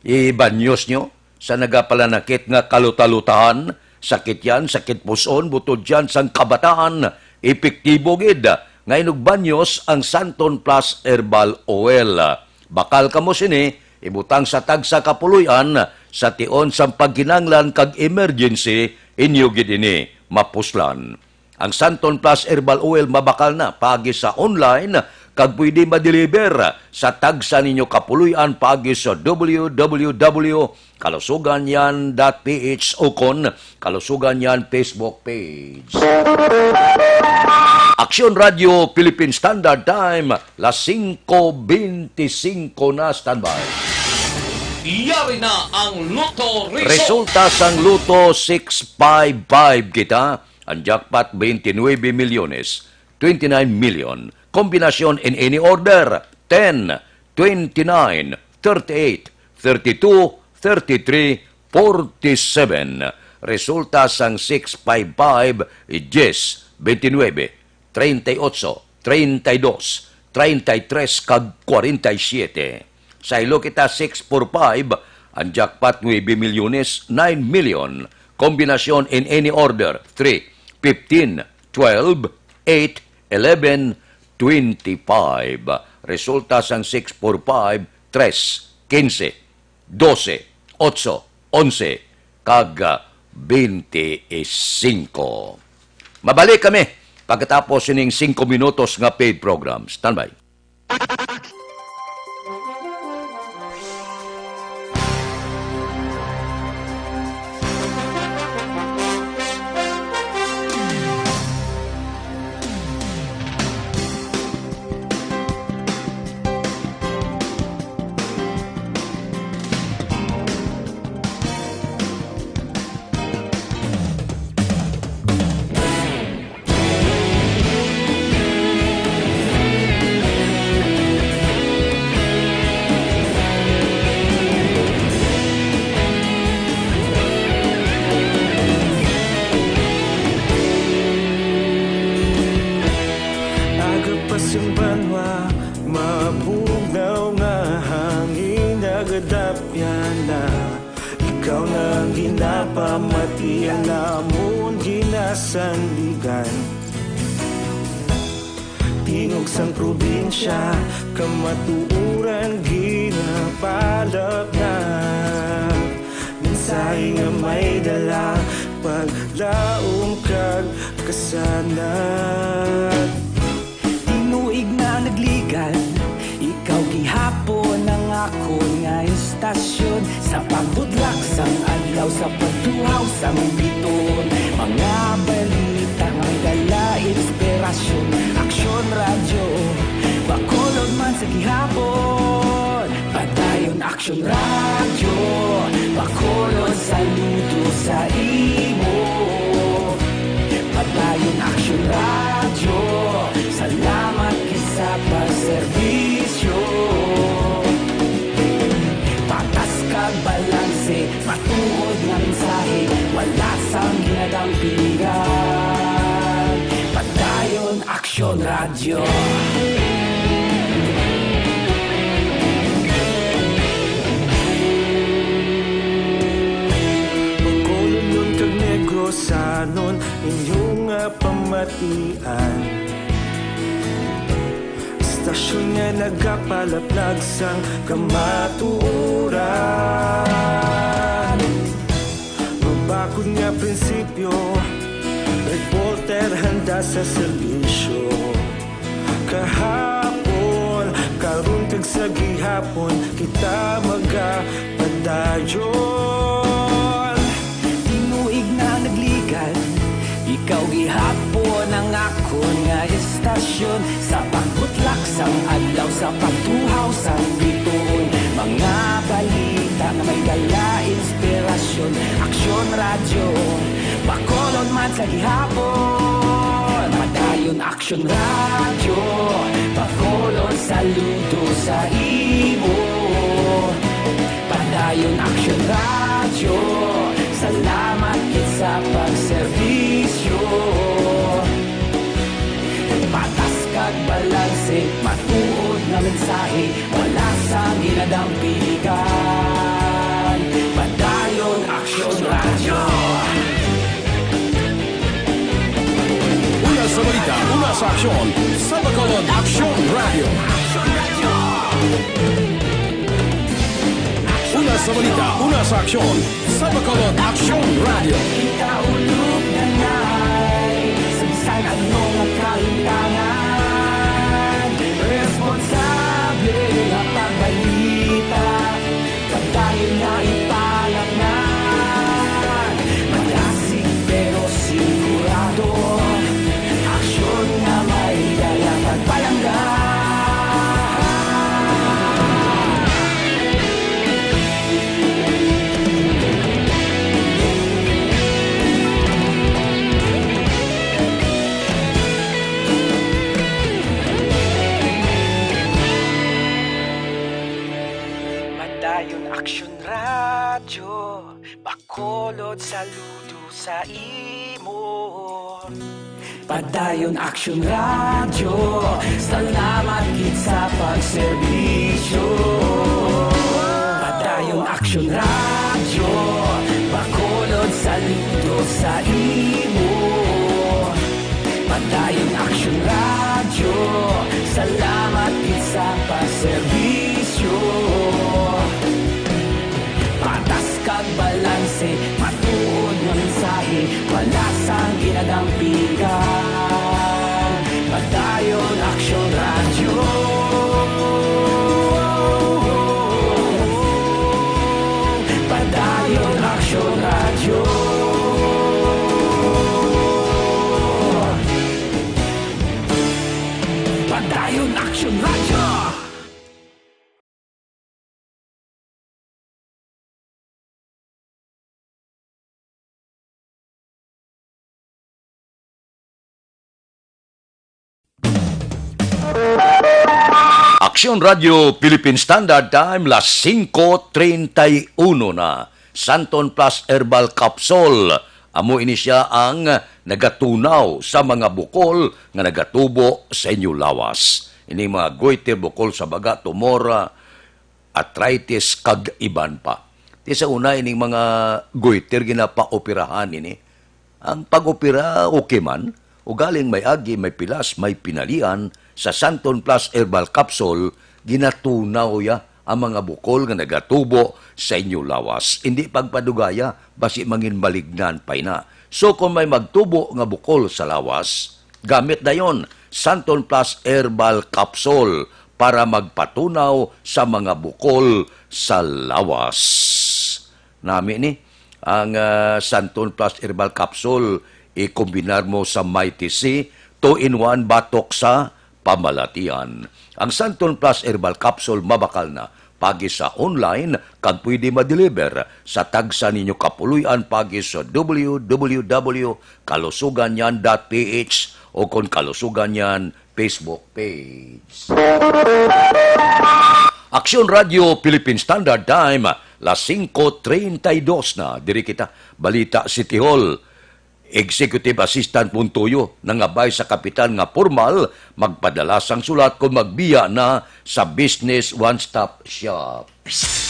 ibanyos nyo sa nagapalanakit nga kalutalutahan, sakit yan, sakit puson, butod yan sang kabataan, epektibo gid nga inugbanyos ang Santon Plus Herbal Oil. Bakal kamo sini, ibutang sa tagsa ka puloy-an sa tion sang pagkinahanglan kag emergency, inyo gid ini mapuslan. Ang Santon Plus Herbal Oil mabakal na paagi sa online kag pwede ma-deliver sa tagsa ninyo kapuloy-an paagi sa W W W kalusugan yan dot P H ukon Kalusugan yan Facebook page. Aksyon Radio Philippine Standard Time, las singko beintisinko na. Standby. Yari na ang Lotto Result. Resulta sang Lotto six five five kita, ang jackpot twenty-nine milyones, twenty-nine million, kombinasyon in any order, ten, twenty-nine, thirty-eight, thirty-two, thirty-three, forty-seven. Resulta sang six five five, diyes, twenty-nine, treinta y ocho, treinta y dos, treinta y tres, kag kwarenta y siyete. Sa Hello Kita six four five, ang jackpot nuebe milyones, nine million. Kombinasyon in any order, three, fifteen, twelve, eight, eleven, twenty-five. Resulta sang six four five, tres, quince, doce, otso, onse, kag, ah, twenty-five. Mabalik kami pagkatapos sining singko minutos nga paid program. Standby. Aga pa sing banwa, mabugnaw nga hangin nagadapyan na. Ikaw na ang ginapamati, ang amon ginasandigan. Tingog sang probinsya, kamatuoran ginapalapnag. Mensahe nga may dala, paglaom kag kasanag. Tinuig na nagligad, ikaw gihapon ang akon nga istasyon. Sa pagbutlak sang adlaw, sa pagtuhaw sang bituon, mga balita nga may dala inspirasyon. Aksyon Radyo, Bacolod man sa gihapon. Padayon Aksyon Radyo, Bacolod, saludo sa imo. Padayon Aksyon Radyo, salamat gid sa pagserbisyo. Patas kag balanse, matuod nga mensahe, wala sang ginadampigan. Padayon Aksyon Radyo. Bacolodnon kag Negrosanon, inyo nga pamatian. Istasyon nga nagapalapnag sang kamatuoran. Mabakod nga prinsipyo, reporter handa sa serbisyo. Kahapon, karon, kag sa gihapon, kita magapadayon. Tinuig na nagligad, ikaw gihapon ang akon nga istasyon. Sa pagbutlak sang adlaw, sa pagtuhaw sang bituon, mga balita nga may dala inspirasyon. Aksyon Radyo, Bacolod man sa gihapon. Padayon Aksyon Radyo, Bacolod, saludo sa imo. Padayon Aksyon Radyo, salamat gid sa pagserbisyo. Patas kag balanse, matuod nga mensahe, wala sang ginadampigan. Padayon Aksyon Radyo. Una sa balita, una sa aksyon, sa Bacolod Aksyon Radyo. Una sa balita, una sa aksyon, sa Bacolod Aksyon Radyo. Kita ulog na na'y sa bisan ano nga kahitangan. Responsable nga pagbalita, pagdayon nga ipalapngan. Malasig pero sigurado, aksyon nga may dala pagpalangga. sa imo. Padayon Action Radio, salamat gid sa pagserbisyo. Padayon Action Radio, Bacolod saludo sa imo. Padayon Action Radio, salamat gid sa pagserbisyo. Patas kag balanse, matuod nga mensahe, wala sang ginadampigan. Padayon Action Radio. Padayon Action Radio. Padayon Action Radio. Aksyon Radio Philippine Standard Time, las singko treinta y uno na. Santon Plus Herbal Capsule. Amo ini sia ang nagatunaw sa mga bukol nga nagatubo sa inyo lawas. Ini mga goiter, bukol sa baga, tumor, arthritis, kag iban pa. Ti sa una, ining mga goiter ginapaoperahan ini. Ang pag-opera okay man, ugaling may agi, may pilas, may pinalian, sa Santon Plus Herbal Capsule, ginatunaw ya ang mga bukol nga nagatubo sa inyo lawas. Hindi pagpadugaya, basi mangin malignan pa ina. So, kung may magtubo nga bukol sa lawas, gamit dayon Santon Plus Herbal Capsule para magpatunaw sa mga bukol sa lawas. Nami ni ang, ah, Santon Plus Herbal Capsule, i-kombinar mo sa Mighty C, two-in-one batok sa pamalatian. Ang Santon Plus Herbal Capsule mabakal na pagi sa online kag pwede ma-deliver sa tagsa ninyo kapuloy-an pagi sa w w w kalusuganyan dot p h o kon Kalusugan Yan Facebook page. Aksyon Radio Philippine Standard Time, las singko treinta y dos na. Diri kita, Balita City Hall. Executive Assistant Montoyo nangabay sa kapitan nga pormal magpadala sang sulat kon magbiya na sa Business One Stop Shop.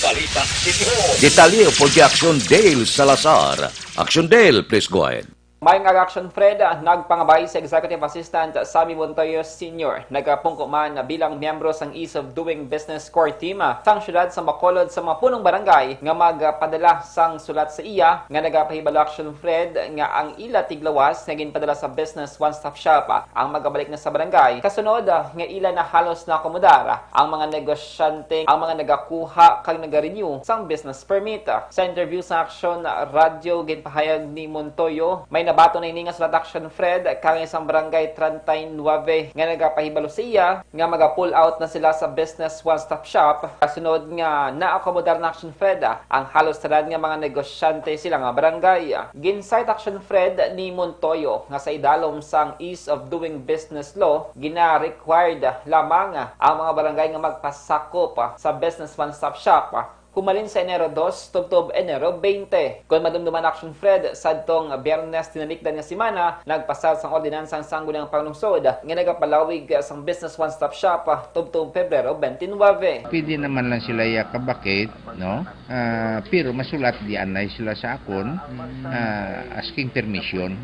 Balita City Hall. Detalye upod kay Aksyon Dale Salazar. Aksyon Dale, please go ahead. Maayong aga, Action Fred. Nagpangabay si Executive Assistant Sammy Montoyo Senior, nagapungko man bilang miyembro sang Ease of Doing Business Core Team sang siyudad sang Bacolod sa mga punong barangay nga magpadala sang sulat sa iya nga nagapahibalo, Action Fred, nga ang ila tiglawas nga ginpadala sa Business One Stop Shop ang magabalik na sa barangay, kasunod nga ila na halos naakomodar ang mga negosyante, ang mga nagakuha kag nagarenew sang business permit. Sa interview sa Aksyon Radio, ginpahayag ni Montoyo, may nabaton na ini nga sulat, Action Fred, kang isang barangay treinta y nueve nga nagapahibalo sa iya nga maga-pull out na sila sa Business One Stop Shop, kasunod nga naakomodar na, Action Fred, ang halos tanan nga mga negosyante sila nga barangay. Gin-cite, Action Fred, ni Montoyo nga sa idalom sang Ease of Doing Business Law, gina-required lamang ang mga barangay nga magpasakop sa Business One Stop Shop humalin sa Enero dos tubtob Enero twenty. Kon madumduman, Action Fred, sadtong Biyernes tinalikdan nga semana, nagpasar sang ordinansa ang Sangguniang Panglungsod nga nagapalawig sang Business One Stop Shop tubtob Pebrero twenty-nine. Pwede naman lang sila yakabakit, no? Ah, pero masulat di anay sila sa akon, ah, asking permission,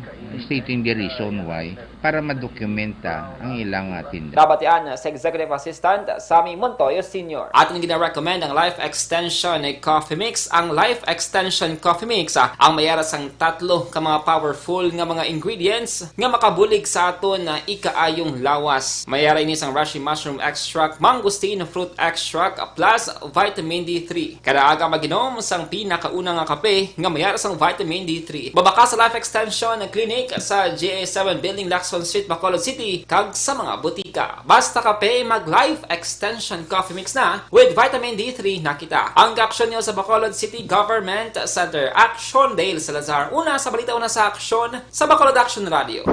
stating the reason why, para madokumenta ang ilang, ah, tinda. Nabatian sa Executive Assistant Sammy Montoyo Senior. Aton gina-recommend ang Life Extension Coffee Mix. Ang Life Extension Coffee Mix, ah, ang may ara sang tatlo ka mga powerful nga mga ingredients nga makabulig sa aton, ah, ikaayong lawas. May ara ini sang reishi mushroom extract, mangosteen fruit extract, plus vitamin D three. Kada aga mag-inom sang pinakauna nga kape nga may ara sang vitamin D three. Mabakal sa Life Extension Clinic sa G A seven Building, Lacson Street, Bacolod City, kag sa mga butika. Basta kape, mag Life Extension Coffee Mix na, with vitamin D three na kita. Ang aksyon niyo sa Bacolod City Government Center. Aksyon Dale Salazar. Una sa balita, una sa aksyon, sa Bacolod Action Radio.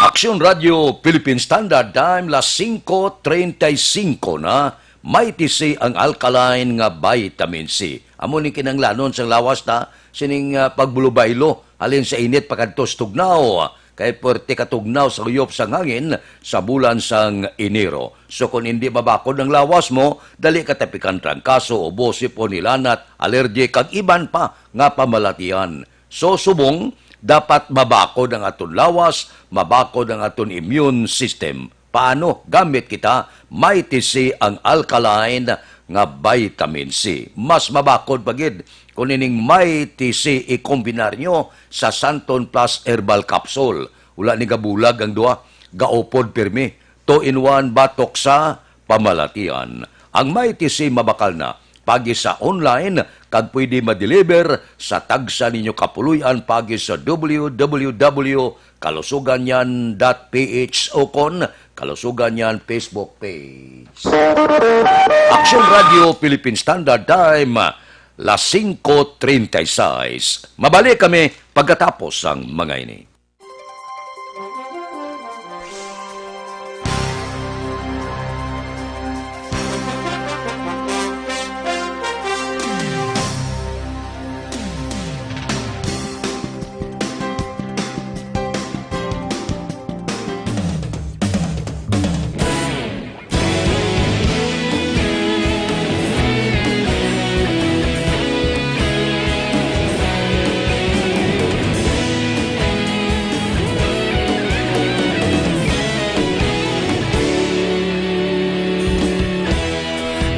Action Radio Philippine Standard Time, las singko treinta y cinco na. Mighty C ang alkaline nga vitamin C. Amo ni kinahanglanon sang lawas ta sining, ah, pagbulubaylo halin sa init pakadto sa tugnaw. Kay puwerte ka tugnaw sa guyop sang hangin sa bulan sang Enero. So, kon indi mabakod ang lawas mo, dali ka tapikan trangkaso, ubo, sipon, hilanat, allergic, kag iban pa nga pamalatian. So, subong, dapat mabakod ang aton lawas, mabakod ang aton immune system. Paano? Gamit kita, Mighty C ang alkaline nga vitamin C. Mas mabakod pa gid kon ining Mighty C i-combine ninyo sa Santon Plus Herbal Capsule. Wala ni gabulag ang duha, gaupod pirmi. Two-in-one batok sa pamalatian. Ang Mighty C mabakal na paagi sa online kag pwede ma-deliver sa tagsa ninyo kapuloy-an paagi sa W W W kalusuganyan dot P H ukon Kalusuganyan Facebook page. Aksyon Radio Philippine Standard Time, las singko treinta y seis. Mabalik kami pagkatapos sang mga ini.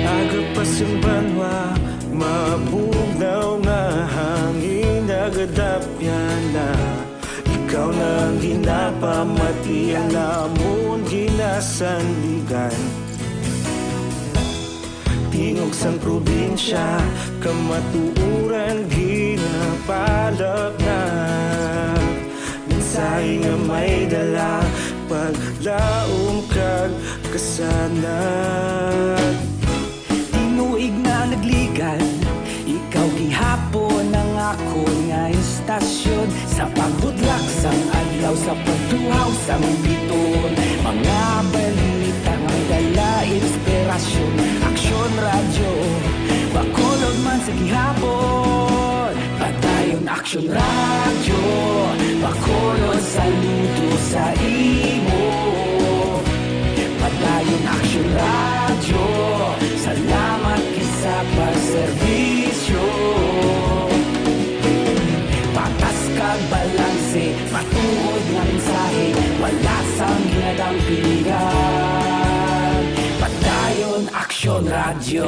Aga pa sing banwa, mabugnaw nga hangin nagadapyan na. Ikaw na ang ginapamati, ang amon ginasandigan. Tingog sang probinsya, kamatuoran ginapalapnap. Mensahe nga may dala, paglaom kag kasanag. Tinuig na nagligan, ikaw gihapon ang akon nga istasyon. Sa pagbutlak sang adlaw, sa pagtuhaw sang biton, mga balita nga may dala inspirasyon. Aksyon Radyo, Bacolod man sa gihapon. Padayon Aksyon Radyo, Bacolod, saludo sa imo. Padayon Aksyon Radyo, salamat gid sa pagserbisyo. Patas kag balanse, matuod nga mensahe, wala sang ginadampingan. Padayon Aksyon Radyo.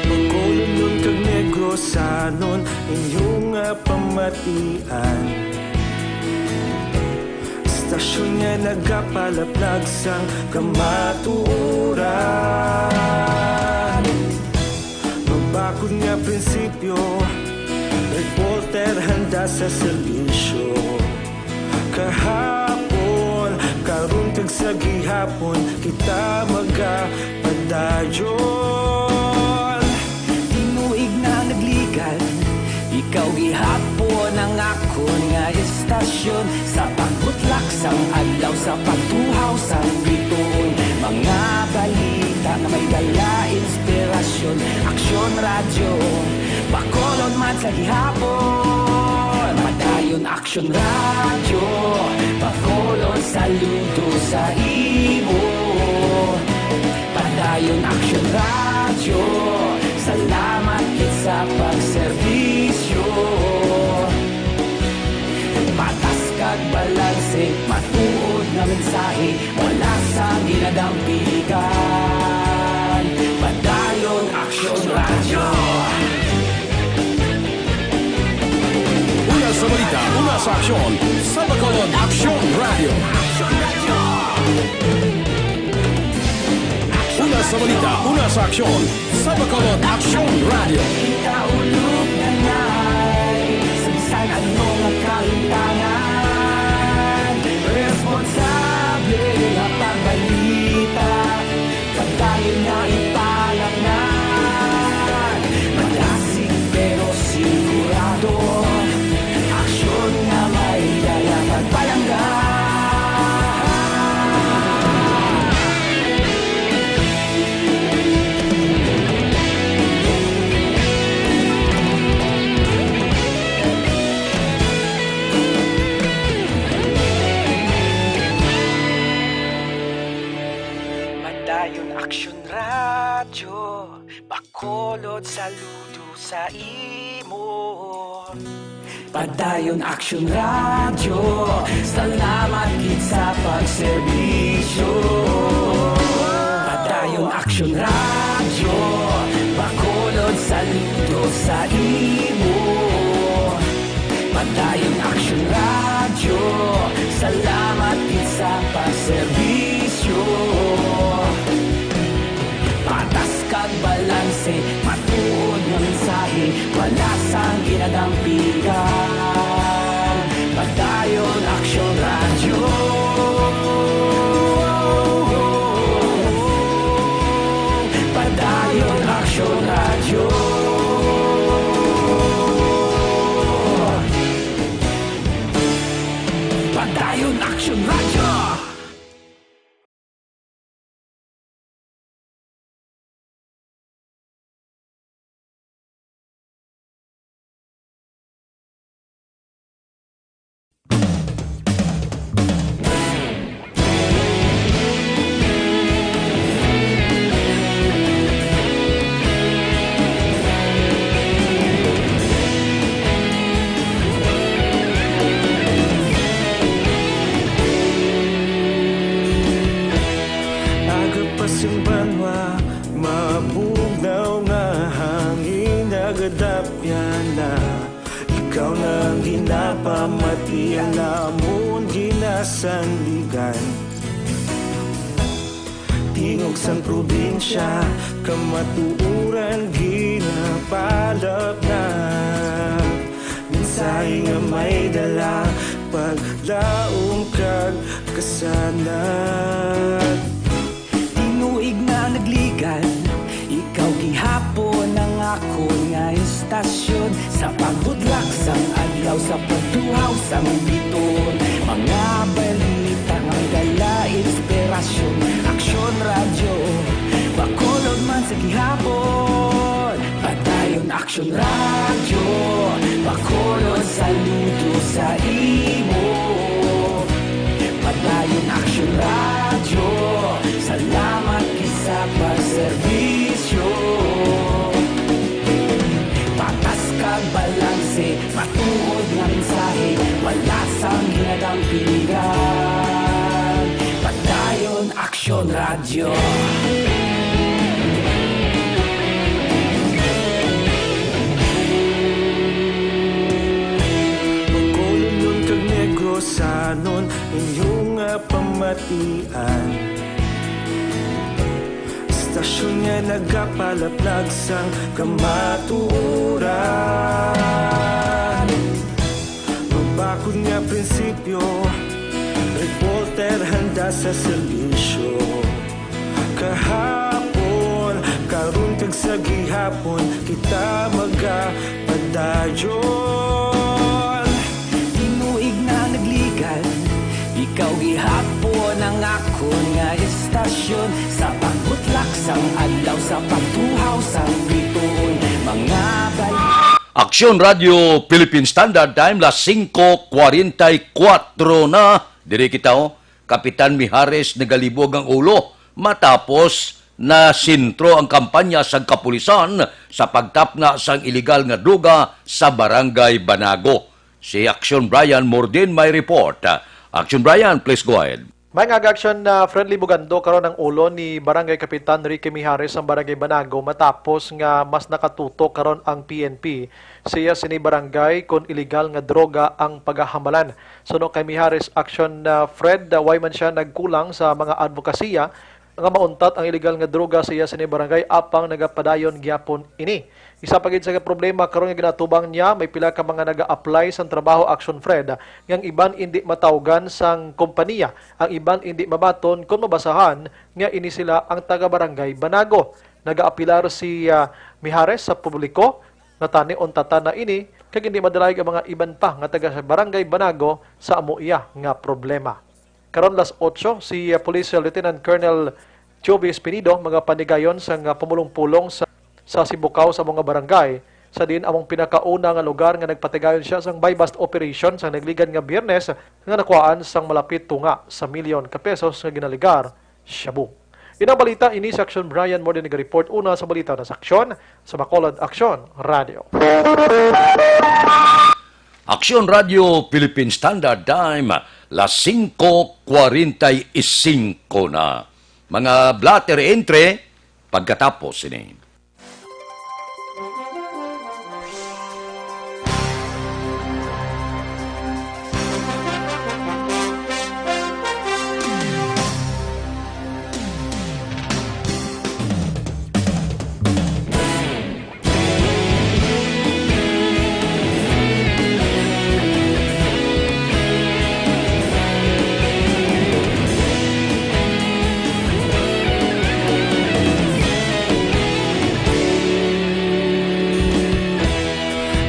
Bacolod kag Negrosanon, inyo nga pamatian. Istasyon nga nagapalaplag sang kamatuoran. Mabakod nga prinsipyo, reporter handa sa serbisyo. Kahapon, karon kag sa gihapon, kita magapadayon. Tinuig na nagligan, ikaw gihapon ang akon nga istasyon. Sa pagbutlak sang adlaw, sa pagtuhaw sang biton, mga balita nga may dala inspirasyon. Aksyon Radyo, Bacolod man sa gihapon. Padayon Aksyon Radyo, Bacolod, saludo sa imo. Padayon Aksyon Radyo, salamat gid sa pagserbisyo. Patas kag balanse, matuod nga mensahe, wala sang ginadampingan. Padayon Aksyon Radyo. Una sa balita, una sa aksyon, sa Bacolod Aksyon Radyo. Una sa balita, una sa aksyon, sa Bacolod Aksyon Radyo. Kita ulog na nay, sa bisan ano nga kalimtangan, responsable nga pagbalita, padayon nga ipalapngan. Madasig pero sigurado, aksyon nga may Padayon Aksyon Radyo, Bacolod, saludo sa imo. Padayon Aksyon Radyo, salamat gid sa pagserbisyo. Padayon Aksyon Radyo, Bacolod, saludo sa imo. Padayon Aksyon Radyo, salamat gid sa pagserbisyo. Patas kag balanse, matuod nga mensahe, wala sang ginadampigan. Padayon Aksyon Radyo. Padayon Aksyon Radyo. Padayon Aksyon Radyo. Aga pa sing banwa, mabugnaw nga hangin, nagadapyan na. Ikaw na ang ginapamati, ang amon ginasandigan. Tingog sang probinsya, kamatuoran ginapalapnag. Mensahe nga may dala, paglaom kag kasanag. Tinuig na nagligad, ikaw gihapon ang akon nga istasyon. Sa pagbudlak sang adlaw, sa pagtuhaw sang bituon, mga balita nga dala inspirasyon. Aksyon Radyo, Bacolod man sa gihapon. Padayon Aksyon Radyo, Bacolod, saludo sa imo. Padayon Aksyon Radyo, salamat gid sa pagserbisyo. Patas kag balanse, matuod nga mensahe, wala sang ginadampigan. Padayon Aksyon Radyo. Bacolodnon kag Negrosanon, inyo nga pamatian. Istasyon nga nagapalaplag sang kamatuoran. Mabakod nga prinsipyo, reporter handa sa serbisyo. Kahapon, karon kag sa gihapon, kita magapadayon. Tinuig na nagligad, ikaw gihapon ang akon nga istasyon. Sa pagbutlak sang adlaw, sa pagtuhaw sang bituon, mga bal- Aksyon Radio Philippine Standard Time, las singko kwarenta y kuwatro na. Diri kita, oh. Kapitan Mijares nagalibog ang ulo matapos nasentro ang kampanya sang kapulisan sa pagtapna sang iligal nga droga sa Barangay Banago. Si Action Brian Mordin may report. Action Brian, please go ahead. May nga Action, ah, Friendly Bugando karon ang ulo ni Barangay Kapitan Ricky Mijares sang Barangay Banago matapos nga mas nakatutok karon ang P N P sa iya sini barangay kon iligal nga droga ang pagahamalan. Suno kay Mijares Action, ah, Fred, ah, way man siya nagkulang sa mga advokasya nga mauntat ang iligal nga droga sa iya sini barangay, apang nagapadayon gyapon ini. Isa pa gid sa problema karon nga ginatubang niya, may pila ka mga naga-apply sang trabaho, Action Fred, nga ang iban indi matawgan sang kompanya, ang iban indi mabaton kon mabasahan nga ini sila ang taga Barangay Banago. Nagaapilar si, ah, Mijares sa publiko nga tani untatan na ini kag indi madalayog ang mga iban pa nga taga Barangay Banago sa amo iya nga problema. Karon las otso, si, uh, Police Lieutenant Colonel Jovi Espinido magapanigayon sang, uh, pumulong-pulong sa, sa Sibukaw sa mga barangay, sa diin among pinakauna nga lugar nga nagpatigayon siya sang buy-bust operation sang nagligad nga Biyernes nga nakuhaan sang malapit tunga sa milyon ka pesos nga ginaligar shabu. Pinabalita ini sa Aksyon. Brian Morden naga-report una sa balita na sa Aksyon, sa Bacolod Aksyon Radio. Aksyon Radio Philippine Standard Time, las singko kwarenta y singko na. Mga blotter entry, pagkatapos ini.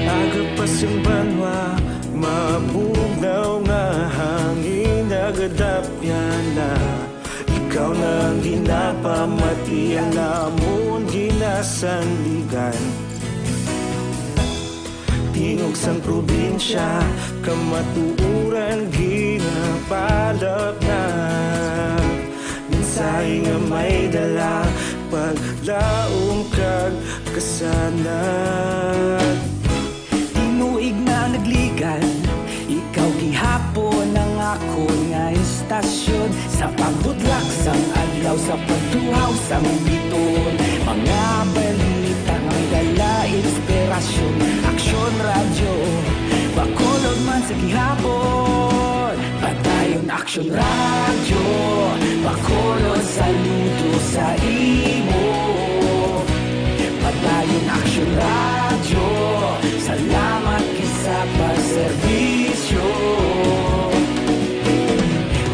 Aga pa sing banwa, mabugnaw nga hangin, nagadapyan na. Ikaw na ang ginapamati, ang amon ginasandigan. Tingog sang probinsya, kamatuoran ginapalapnag. Mensahe nga may dala, paglaom kag kasanag. Tinuig na nagligan, ikaw gihapon ang akon nga istasyon. Sa pagbutlak sang adlaw, sa pagtuhaw sang bituon, mga balita nga may dala inspirasyon. Aksyon Radyo, Bacolod man sa gihapon. Padayon Aksyon Radyo, Bacolod, saludo sa imo. Padayon Aksyon Radyo, salamat gid sa pagserbisyo.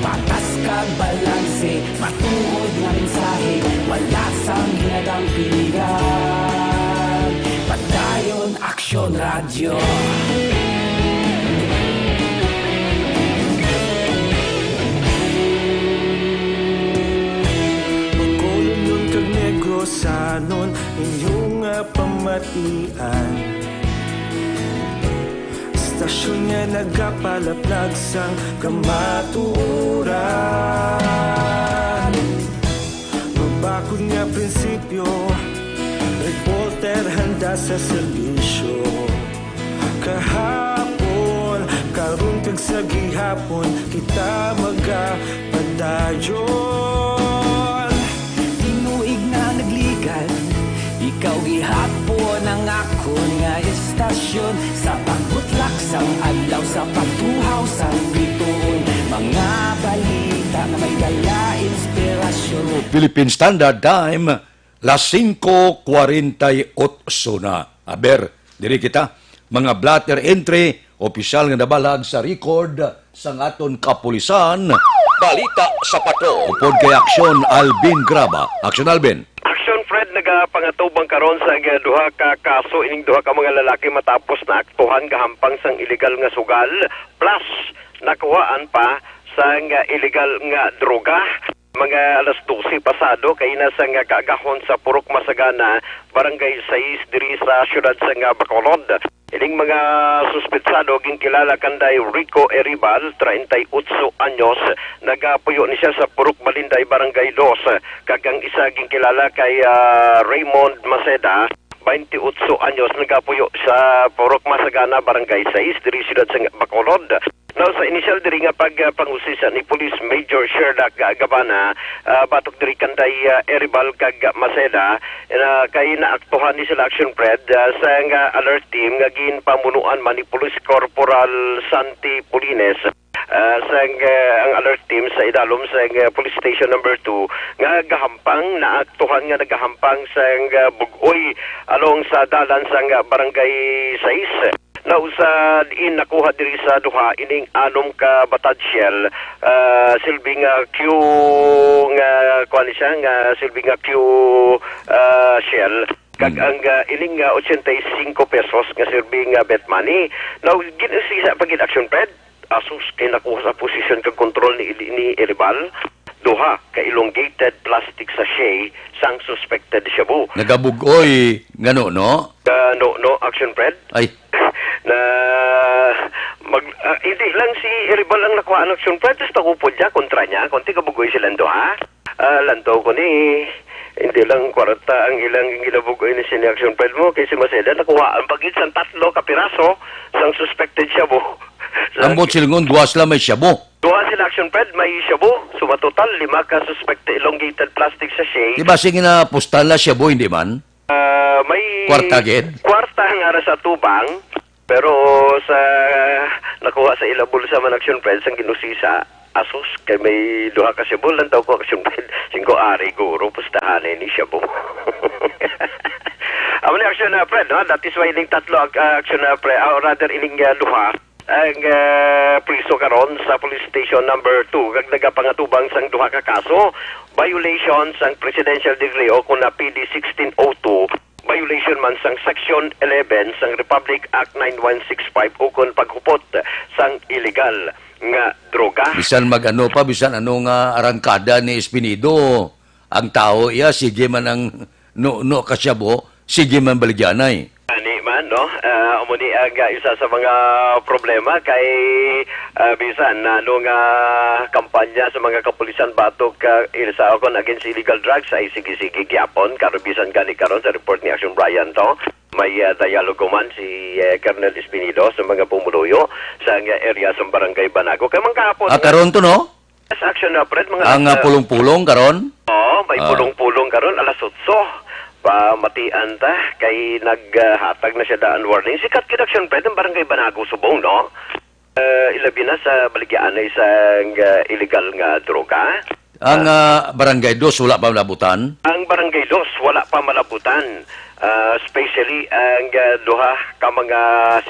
Patas kag balanse, matuod nga mensahe, wala sang ginadampigan. Padayon Aksyon Radyo. Bacolodnon kag Negrosanon, inyo nga pamatian. Istasyon nga nagapalaplag sang kamatuoran. Mabakod nga prinsipyo, reporter handa sa serbisyo. Kahapon, karon kag sa gihapon, kita magapadayon. Tinuig na nagligan, ikaw gihapon ang akon nga istasyon. Sa pagbutlak sang adlaw, sa pagtuhaw sang bituon, mga balita nga may dala inspirasyon. Philippine Standard Time, las singko kwarenta y otso na. Aber, diri kita, mga blotter entry, opisyal nga nabalag sa record sang aton kapulisan. Balita sa Patrol. Upod kay Aksyon Alvin Graba. Aksyon Alvin. Aksyon Fred, nagapangatubang karon sa duha ka kaso ining duha ka mga lalaki matapos naaktuhan gahampang sang iligal nga sugal, plus nakuhaan pa sang iligal nga droga. Mga alas dose pasado kay na sang kaagahon sa Purok Masagana, Barangay sais, diri sa siyudad sang Bacolod. Ining mga suspetsado ginkilala kanday Rico Eribal, treinta y ocho anyos, nagapuyo ni siya sa Purok Balinday, Barangay dos, kag ang isa ginkilala kay, ah, Raymond Maceda, baynte otso anyos, nagapuyo sa Purok Masagana, Barangay sais, diri siyudad sang Bacolod. Now, sa inisyal diri nga pagpangusisa ni Police Major Sherlock Ga-, Gabana, ah, batok diri kanday, ah, Eribal kag Maceda, na kay naaktuhan ni sila, Action Fred, ah, sa nga alert team nga ginpamunuan man ni Police Corporal Santi Polines. Ah, sang, ah, ang alert team sa idalom sang, ah, Police Station Number Two nga gahampang, naaktuhan nga nagahampang sang, ah, bug-oy along sa dalan sang, ah, Barangay sais. Nausa diin nakuha diri sa duha ining anom ka batad shell, ah, silbi nga Q nga, kuwan ni siya, nga silbi nga Q, ah, shell. Kag Mm. ang, ah, ining, ah, ochenta y cinco pesos nga silbi nga bet money. Now, gin-, sa pa gid, Action Fred, asus kay nakuha sa posisyon kag kontrol ni, ni Eribal duha ka elongated plastic sachet sang suspected shabu. Nagabug-oy ngano, no? Ah, no, no, Action Fred. Ay. Na mag-, ah, hindi lang si Eribal ang nakuha ang Action Fred, tapos naupod niya, kontra niya, konti kabugoy silang duha. Ah, lantaw ko ni, hindi lang kwarta ang ilang ginabug-oy ni sini Action Fred mo, kay si Maceda nakuhaan pa gid sang tatlo ka piraso sang suspected shabu. Ambot silingon, duha sila may shabu. Duha sila, Action Fred, may shabu. So, matotal, lima ka suspected elongated plastic sachet. Di ba, sige na, postal na shabu, hindi man? Ah, may Kwarta gid? Kwarta nga ara sa tubang, pero sa nakuha sa ila bulsa man, Action Fred, sang ginusisa, asus, kay may duha ka shabu, lantaw ko, Action Fred, singko ari, guro, pustahan ni shabu. Amo ni, Action, ah, Fred, no? That is why ining tatlo, ah, Action, ah, Fred, ah, or rather, ining, ah, duha, ang, ah, priso karon sa Police Station Number Two, kag nagapangatubang sang duha ka kaso, violation sang Presidential Decree o kon na P D sixteen oh two, violation man sang Section eleven sang Republic Act nine one six five, ukon paghupot sang iligal nga droga. Bisan mag-ano pa, bisan ano nga arangkada ni Espinido, ang tawo iya, sige man ang no, no ka shabu, sige man baligyanay. Ani man, no? Ah, amo ni ang, ah, isa sa mga problema kay, ah, bisan na ano nga kampanya sa mga kapulisan batok, ah, il-, sa, kon against illegal drugs ay sige-sige gyapon. Karon, bisan gani karon sa report ni Action Brian to, may, ah, dialogo man si, eh, Colonel Espinido sa mga pumuluyo sa, ah, area sa Barangay Banago. Kay man kahapon Ah, nga karon to, no? Yes, Action, ah, Fred, mga Ang, ah, ah, pulong-pulong karon? Oo, may Ah. pulong-pulong karon, alas otso. Pamatian ta, kay naghatag na siya daan warning. Sikat gid, Action Fred, ang Barangay Banago subong, no? Eh, ilabi na sa baligyaanay sa, ah, illegal nga droga. Ang, Ah. ah, Barangay Dos, wala pa malabutan? Ang Barangay Dos, wala pa malabutan. Ah, especially ang, ah, duha ka mga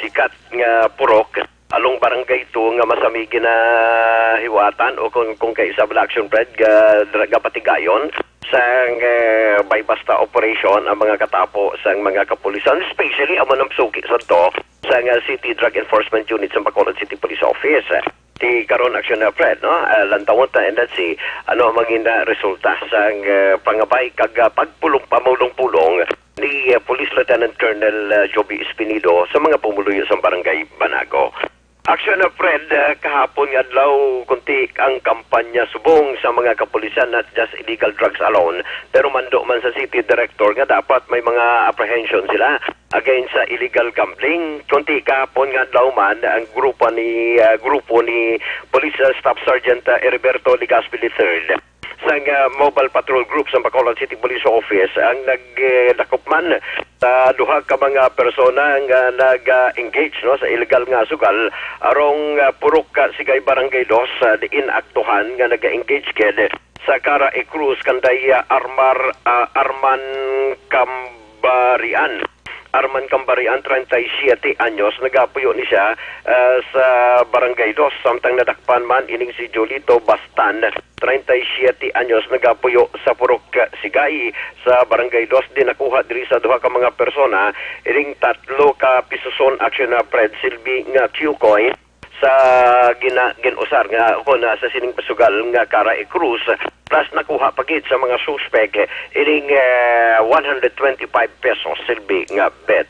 sikat nga purok along Barangay Two nga masami ginahiwatan o kung, kung kaisa bala, Action Fred, ga-, dra-, gapatigayon sang, eh, bay-basta operation ang mga katapo sang mga kapulisan, especially amo nang suki sadto sang, ah, City Drug Enforcement Unit sa Bacolod City Police Office. Ti karon, Action, ah, Fred, no? Ah, lantawon ta and let's see ano ang maging, ah, resulta sang, eh, pangabay kag, ah, pagpulong, pamulong-pulong ni, eh, Police Lieutenant Colonel, ah, Joby Espinido sa mga pumuluyo sa Barangay Banago. Action, ah, Fred, ah, kahapon nga adlaw, kunti ang kampanya subong sa mga kapulisan, not just illegal drugs alone, pero mando man sa city director nga dapat may mga apprehension sila against sa illegal gambling. Kunti kahapon nga adlaw man, ang grupo ni, ah, grupo ni Police, ah, Staff Sergeant, ah, Heriberto Legaspi the third sang, ah, Mobile Patrol Group sa Bacolod City Police Office ang nagdakop man sa duha ka mga persona nga nag-engage, no, sa illegal nga sugal arong, ah, purok, ah, Sigay Barangay Dos, ah, diin aktuhan nga nag-engage gid sa Cara e Cruz kanday, ah, Armar, ah, Arman Cambarian. Arman Cambarian, treinta y siete anyos, nagapuyo ni siya, ah, sa Barangay Dos, samtang nadakpan man ining si Jolito Bastan, treinta y siete anyos, nagapuyo sa Purok Sigay sa Barangay Dos, di nakuha diri sa duha ka mga persona ining tatlo ka pisuson, Action, ah, Fred, silbi nga cue coin sa gina-, gin-usar nga, o na sa sining pasugal nga Cara e Cruz, plus nakuha pa gid sa mga suspek ining, eh, one hundred twenty-five pesos silbi nga bet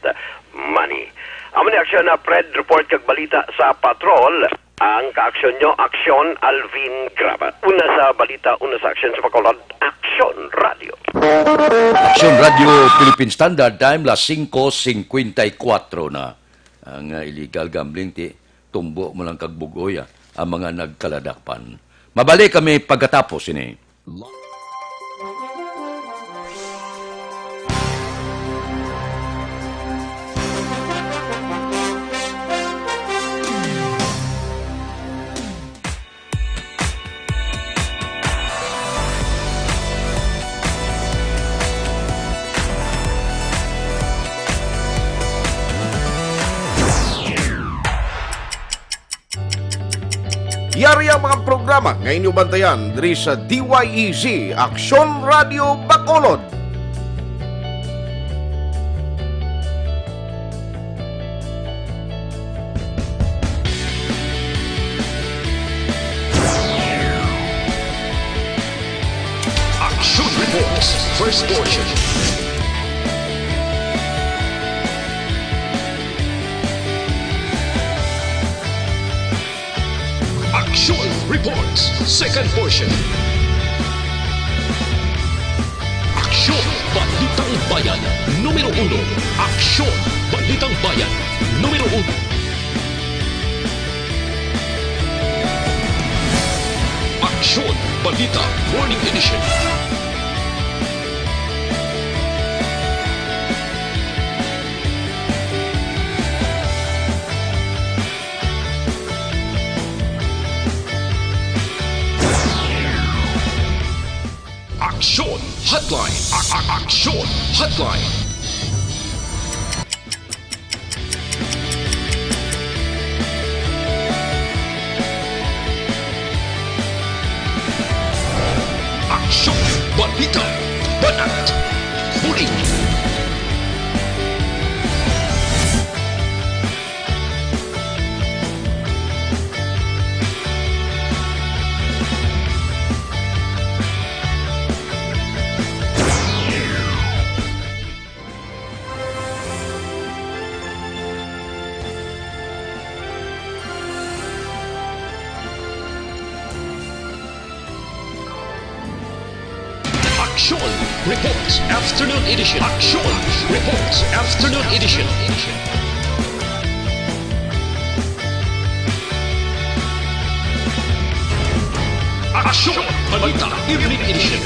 money. Amo ni, Action, ah, Fred, report kag balita sa Patrol. Ang kaaksyon nyo, Action Alvin Graba. Una sa balita, una sa aksyon sa Bacolod, Action Radio. Action Radio Philippine Standard Time, las singko singkwenta y kuwatro na. Ang, ah, illegal gambling, ti, tumbo mo lang kag bug-oy, ah, ang mga nagkaladakpan. Mabalik kami pagkatapos ini. Yari ang mga programa nga inyo bantayan diri sa D Y E Z, Aksyon Radio Bacolod. Action Reports, first portion. Action Reports, second portion. Bayan, numero uno. Aksyon, Balitang Bayan, numero uno. Aksyon, Balita, Morning Edition. Aksyon Hotline. A- a- Aksyon Hotline. Aksyon, balita, banat, huli. Aksyon Reports Afternoon Edition. Aksyon Reports Afternoon Edition. Aksyon Balita Evening Edition.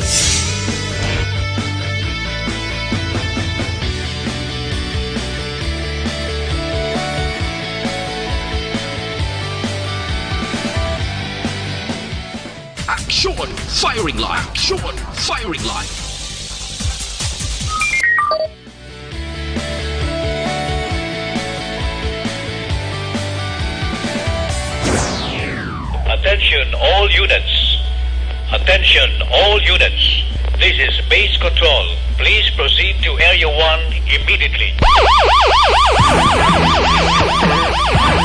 Aksyon Firing Line. Aksyon Firing Line. Attention all units. Attention all units. This is base control. Please proceed to Area one immediately.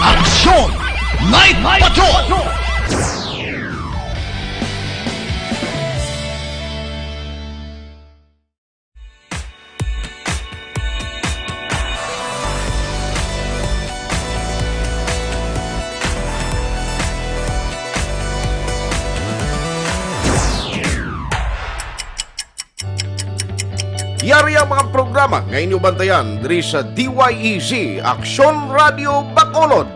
Aksyon! Night Patrol! Yari ang mga programa nga inyo bantayan diri sa D Y E Z, Aksyon Radio Bacolod.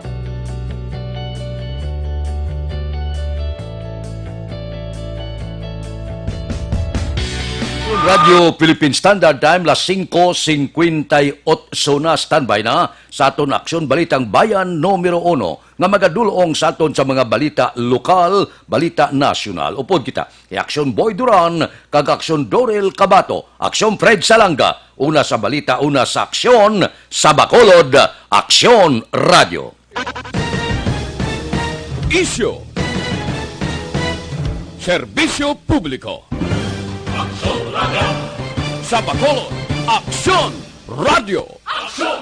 Radyo Philippine Standard Time, las singko singkwenta y otso na. Standby na sa aton Aksyon Balitang Bayan numero uno nga magadul-ong sa aton sa mga balita lokal, balita nasyonal. Upod kita kay Aksyon Boy Duran kag Aksyon Dorel Cabato, Aksyon Fred Salanga, una sa balita, una sa aksyon, sa Bacolod, Aksyon Radio. Isyu. Serbisyo publiko. Aksyon Radio. Sa Bacolod, Aksyon Radio. Aksyon!